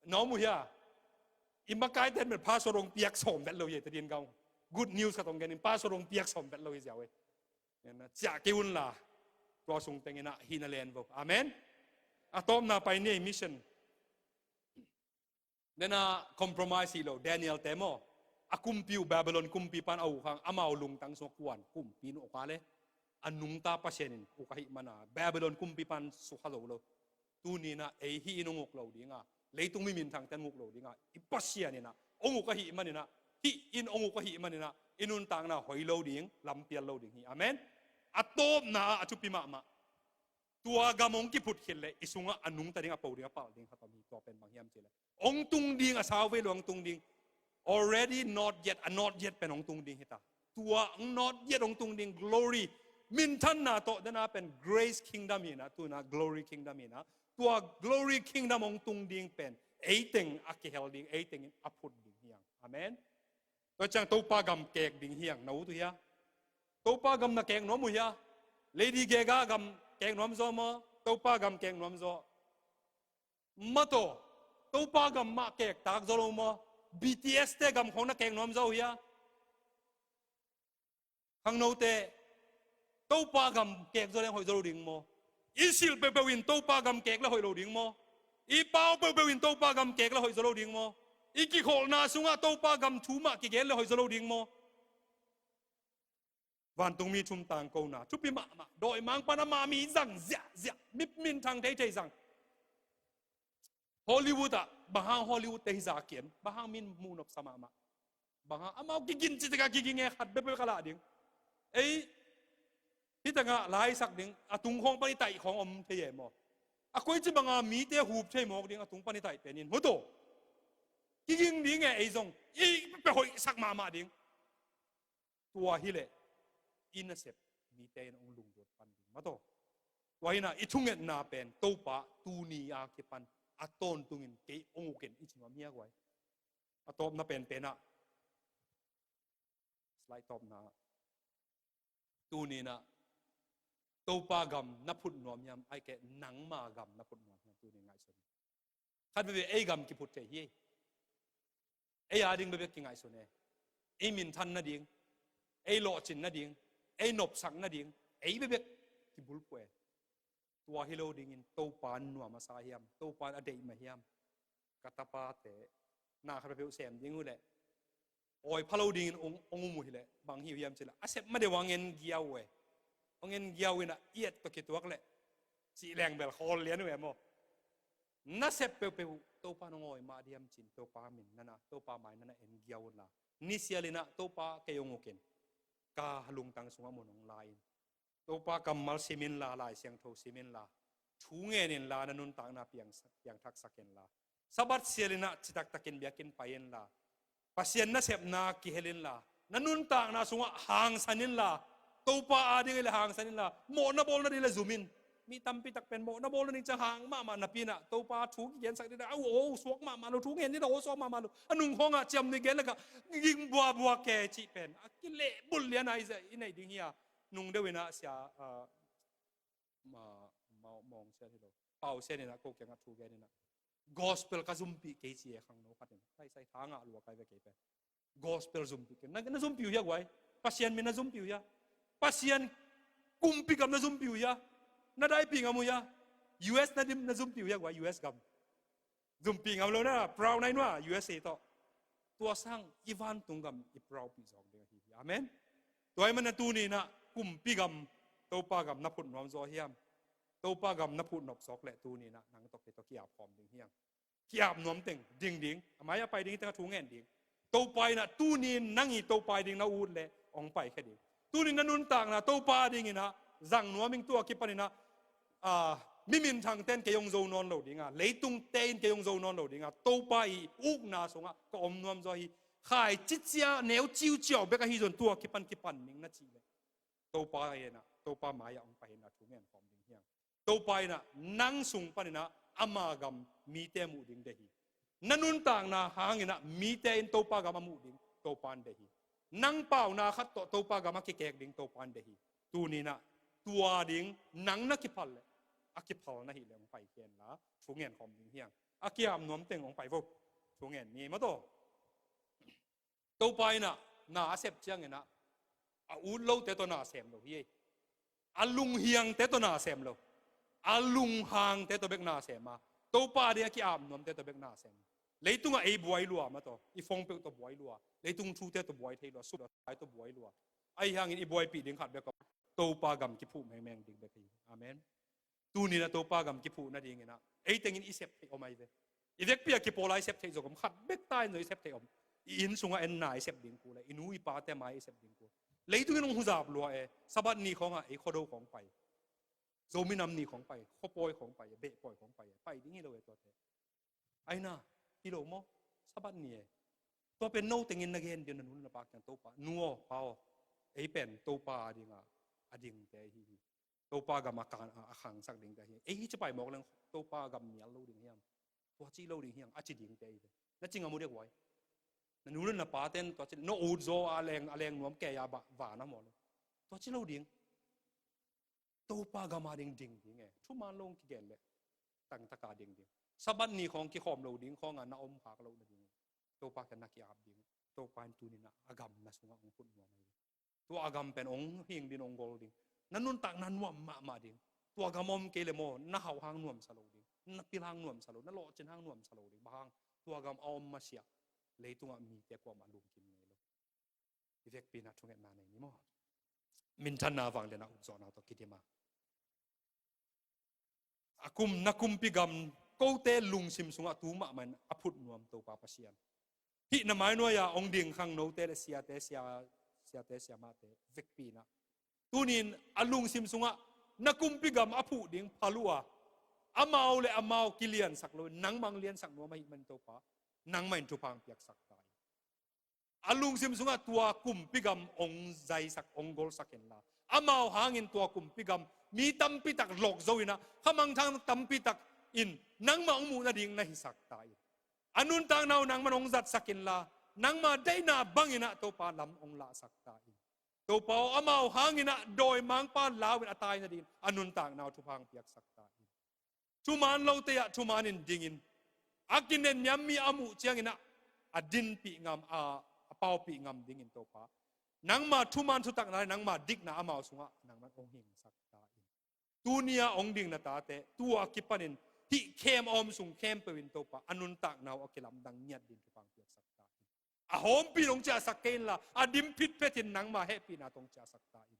Na om uh hia? I makaite met password hong piak sawm vet lo hi e, Tedim gam. Good news khat hong genin password hong piak sawm vet lo hi ziau e. Ciah kei un la. Tua sung teng inah hih na len vo. Amen. A tawpna pai ni ei mission. Nena compromise hi lo Daniel te maw. A kumpi uh Babylon kumpi pan a uk hang amau lungtang sung a kuan kumpi in uk a le. A nungta Pasian in uk ahih mana Babylon kumpi pan sukha zo lo. Tuni inah ei hih in hong uk lo dinga. Leitung mi minthangte in uk lo dinga. I Pasian inah hong uk ahih man inah. Hih in hong uk ahih man inah. I nuntakna hoi lo ding, lampial lo ding hi. Amen. A tawpna ah a thupi mahmah. Tua gam hong kiphut khit le i sungah a nungta ding a po ding a palh ding khat om hi. Tua pen bang hiam ci le hong tung ding a sau vei lo hong tung ding. Already not yet, a not yet pen hong tung ding hi ta. Tua hong not yet hong tung ding glory. Minthanna tawh dena pen grace kingdom hi na, tuna glory kingdom hi na. Tua glory kingdom hong tung ding pen. Ei teng a kihel ding, ei teng in a phut ding hi ang. Amen. Tua ciang Topa gam kek ding hi ang, na ut uh hia? Topa gam na kek nuam uh hia? Lady Gaga gam kek nuam zaw maw? Topa gam kek nuam zaw. Mataw, Topa gam mah kek tak zaw lo maw? B T S te gam khong na kek nuam zaw uh hia? Khangnote, Topa gam kek zaw leng hoih zaw lo ding maw? I silh peuhpeuh in Topa gam kek le hoih lo ding maw? I pau peuhpeuh in Topa gam kek le hoih zaw lo ding maw? I kikholhna sungah Topa gam thu mah kigen le hoih zaw lo ding maw? Vantungmi thum tangkona thupi mahmah, dawimang pan amah mi zang ziahziah, mi minthang theithei zang. Hollywood ah, bang hang Hollywood te hi zakian, bang hang min muh nopsa mahmah. Bang hang amau kigin citak a kiging e, khat bepbep ka lah ding. Ei, hih tengah laisak ding, a tung khawng pan i taih khawng om thei e maw? A koici banga mite hup thei mawk ding, a tung pan i taih penin. Huto, kiging ding e ei zong, i pe hoihsak mahmah ding. Tua hileh i nasep mite in hong lungdot pan ding mataw. Tua hinah i thungetna pen Topa tuni a kipan a tawntungin kei hong ukin i ci nuam hi a guai. A tawpna penpenah, slide tawpna, tuninah Topa gam na phut nuam hiam, ai keh nangma gam na phut nuam hiam, tunin ngaihsun. Khat veve ei gam kiphut thei hi. Ei a ding bebek kingaihsun e. Ei minthan nading, ei lawhcin nading, ei nopsak nading, ei bebek kibulpue. Tua hi lo dingin Topa nuam a sa hiam, Topa a deih mah hiam? Ka tapate na khat peuh sem ding uh leh awi pha lo dingin hong um uh hileh bang hi uh hiam cileh a sep ma deuh a ngen giau uh e. Hong en giau inah i et tawh kituak leh cih leng bel khawl lian uh e maw? Na sep peuhpeuh uh Topa nong awi mah diam cin Topa min nana, Topa mai nana en giau unla, nisial inah Topa kei hong ukin ka lungtang sungah mun hong la in. Topa kammal sim inla, Lai Siangtho sim inla, thu ngen inla, na nuntakna piang, piangthaksak inla, Sabbath sial inah citaktakin biakinn pai inla, Pasian nasepna kihel inla, na nuntakna sungah hangsan inla, Topa a ding hileh hangsan inla, mawhna bawlna ding hileh zum in. Mi tampi tak pen mawhna bawlna ding ciang hang mahmah napi inah Topa thu kigensak ding inah a uh aw suak mahmah lo, thu ngen ding inah aw suak mahmah lo, a nung khawngah ciamnuih gen lakah ging buabua ke cih pen a kilehbulh lian a i neih ding hi a. Nung deuh inah sia, ah, ma, ma, mawng sian hi lo, pau sian inah ko kiangah thu gen inah gospel ka zumpih kei ci e khangno khat in. Sai sai tha ngah lua kai ve kei pen. Gospel zumpih kei. Na, na zumpih uh hia guai? Pasian min na zumpi uh hia? Pasian kumpi gam na zumpi uh hia? Na daipih ngam uh hia? U S na dim na zumpi uh hia, guai, U S gam? Zumpi ngam lo na, proud nai nua, U S A tawh. Tua sang i vantung gam i proud pih zawk ding ahi hi. Amen. Tua ahih manin tuni-in ah kumpi gam, Topa gam na phut nuam zaw hiam? Topa gam na phut nop zawk leh tuni-in ah nang tawh kei tawh ki-ap khawm ding hiam? Ki-ap nuam teng ding ding. A mai-ah pai ding hi teng a thu ngen ding. Topa in ah tuni-in nang i Topa ding na ut leh hong paikhia ding. Tuni-in na nuntakna Topa dingin ah zang nuam ing. Tua kipanin ah, ah, mi minthangte in kei hong zo nawn lo ding a, leitungte in kei hong zo nawn lo ding a, Topa i ukna sungah ka om nuam zaw hi. Khaici cia, neu ciuciau bek ahi zong tua kipan kipan ning na cih leh, Topa in ah, Topa mai-ah hong pai in ah thu ngen khawm ding hiam? Topa in ah nang sung panin ah ama gam mite muh ding deih hi. Na nuntakna hangin ah mite in Topa gam a muh ding Topa in deih hi. Nang pauna khat tawh Topa gam a kikek ding Topa in deih hi. Tuni-in ah tua ding nang na kiphal leh, a kiphal na hih leh hong paikhia inla thu ngen khawm ding hiam? A ki-ap nuam teng hong pai vo. Thu ngen ni maw taw. Topa in ah na a sep ciangin ah a ut lote tawh na sem lo hi ei. A lunghiangte tawh na sem lo. A lunghangte tawh bek na sem a, Topa ding a ki-ap nuamte tawh bek na sem. Leitungah ei buai lua maw taw, i phone peuh tawh buai lua, leitung thute tawh buai thei lua, sup ai tawh buai lua. Ahi hangin i buaipih ding khat bek om, Topa gam kiphuh mengmeng ding bek hi. Amen. Tuni-in ah Topa gam kiphuh nadingin ah ei tengin i sep theih om ahi ve. I vekpi a kipawl a i sep theih zong om, khat bek ta in zong i sep theih om. I inn sungah en na i sep ding kul e, i nu i pate mai i sep ding kul. Leitungin hong huzap lua e, Sabbath ni khawngah ei Khuado khawng pai, Zomi Nam Ni khawng pai, Khuapawi khawng pai, Behpawi khawng pai, pai ding hi lo e tuate. Aina, hi lo maw? Sabbath ni e. Tua pen no tengin na gen ding, na nu na pa kiang, Topa, nu aw, pa aw, ei pen Topa a ding a, a dingte hi hi. Topa gam a kan, a, a khangsak dingte hi. Ei hi ci pai mawk leng Topa gam mial lo ding hiam? Tua ci lo ding hiam? A ci dingte hi ve. Na ci ngam uh dek uai. Na nu le na pate in tua ci, na ut zaw a leng, a leng nuam kei a ba, va na maw lo. Tua ci lo ding. Topa gam a ding ding ding e. Thuman lo hong kigen leh tangtaka ding ding. Sabbath ni khawng kikhawm lo ding khawngah na om khak loh nading. Topa kiang na ki-ap ding. Topa in tuni-in ah a gam na sungah hong phut nuam ahi. Tua a gam pen hong hing ding, hong gol ding. Na nuntakna nuam mahmah ding. Tua gam om kei leh maw, na hauh hang nuamsa lo ding, na pil hang nuamsa lo, na lawhcin hang nuamsa lo ding. Bang hang? Tua gam a om masiah leitungah mite kuamah lungkim ngei lo. I vekpi-in ah thungetna nei ni maw? Minthanna vanglian a ukzawhna tawh kidim a, a kum, na kumpi gam kote lungsim sungah tu mahmah in a phut nuam Topa Pasian, hih na mainuai-a hong ding khangnote le siate, sia, siate siamahte vekpi-in ah tuni-in a lungsim sungah na kumpi gam a phuh ding phal uh a, amau le amau kiliansak lo, nangmah hong liansak nuam ahih manin Topa, nangmah in thupha hong piaksak ta in. A lungsim sungah tua kumpi gam hong zaisak, hong golsak inla, amau hangin tua kumpi gam mi tampitak lok zo in ah, khamangthang tampitak in nangmah hong muh nading na hisak ta in. A nuntakna uh nangmah in hong zatsak inla, nangmah deihna bangin ah Topa lam hong lahsak ta in. Topa aw, amau hangin ah dawimangpa lau in a tai nadingin a nuntakna uh thupha hong piaksak ta in. Thuman lote ah thuman in dingin, a kinenniam mi a muh ciangin ah a dinpih ngam, a, a paupih ngam dingin Topa, nangma thuman thutakna le nangma dikna amau sungah nangmah in hong hingsak ta in. Tuni-a hong ding na tate, tua kipanin hih khem a om sung khempeuh in Topa, a nuntakna uh a kilamdang ngiat ding thupha hong piaksak ta in. A hawmpi in hong ciahsak kei inla, a dim phitphetin nangma hehpihna tawh hong ciahsak ta in.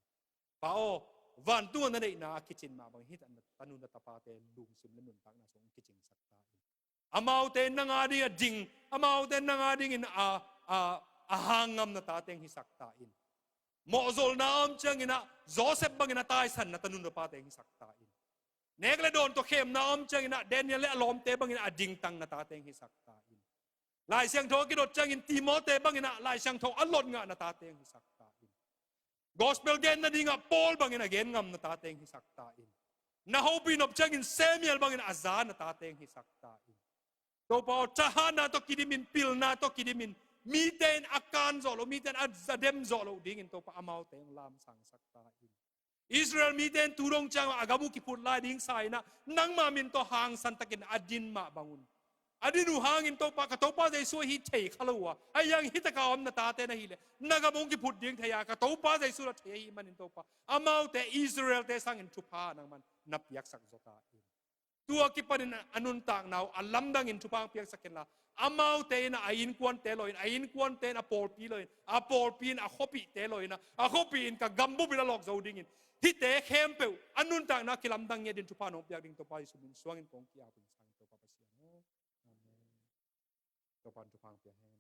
Pa aw, vantungah na neihna a kicin mah bangin hih tanu na tapate lungsim le nuntakna sung hong kicingsak ta in. Amaute nang a ding a ding, amaute nang a dingin a, a, a hang ngam na tate hong hisak ta in. Mawhzolna a om ciangin ah Joseph bangin a taisan na tanu na pate hong hisak ta in. Nek le dawn tawh khemna a om ciangin ah Daniel le a lawmte bangin a dingtang na tate hong hisak ta in. Lai Siangtho a kidot ciangin Timote bangin ah Lai Siangtho a lot ngah na tate hong hisak ta in. Gospel gen nadingah Paul bangin a gen ngam na tate hong hisak ta in. Na hopih nop ciangin Samuel bangin a za na tate hong hisak ta in. Topa aw, thahatna tawh kidimin, pilna tawh kidimin, mite in a kan zawh loh, mite in a zadem zawh loh dingin Topa amaute hong lamsangsak ta in. Israel mite in tu dong ciang a gam uh kiphut lai ding sa in ah, nangma min tawh hangsan takin a din mah bangun, A din uh hangin Topa, ka Topa Jesu ahi thei kha lo uh a, a yang hi taka om na tate na hi leh na gam hong kiphut ding thei a, ka Topa Jesu la thei ahih manin Topa, amaute Israel-te sangin thupha nangman na piaksak zaw ta in. Tua kipanin a nuntakna uh a lamdangin thupha hong piaksak kenla, amaute in a innkuante lo in, a innkuante in a pawlpi lo in, a pawlpi in a khuapihte lo in, a khuapih in ka gambup in a lawk zo dingin, hihte khempeuh a nuntakna kilamdang ngiat dingin thupha nong piak ding Topa Jesu min suangin kong ki-ap ing, sang Topa Pasian aw. Amen. Topa in thupha hong pia hen.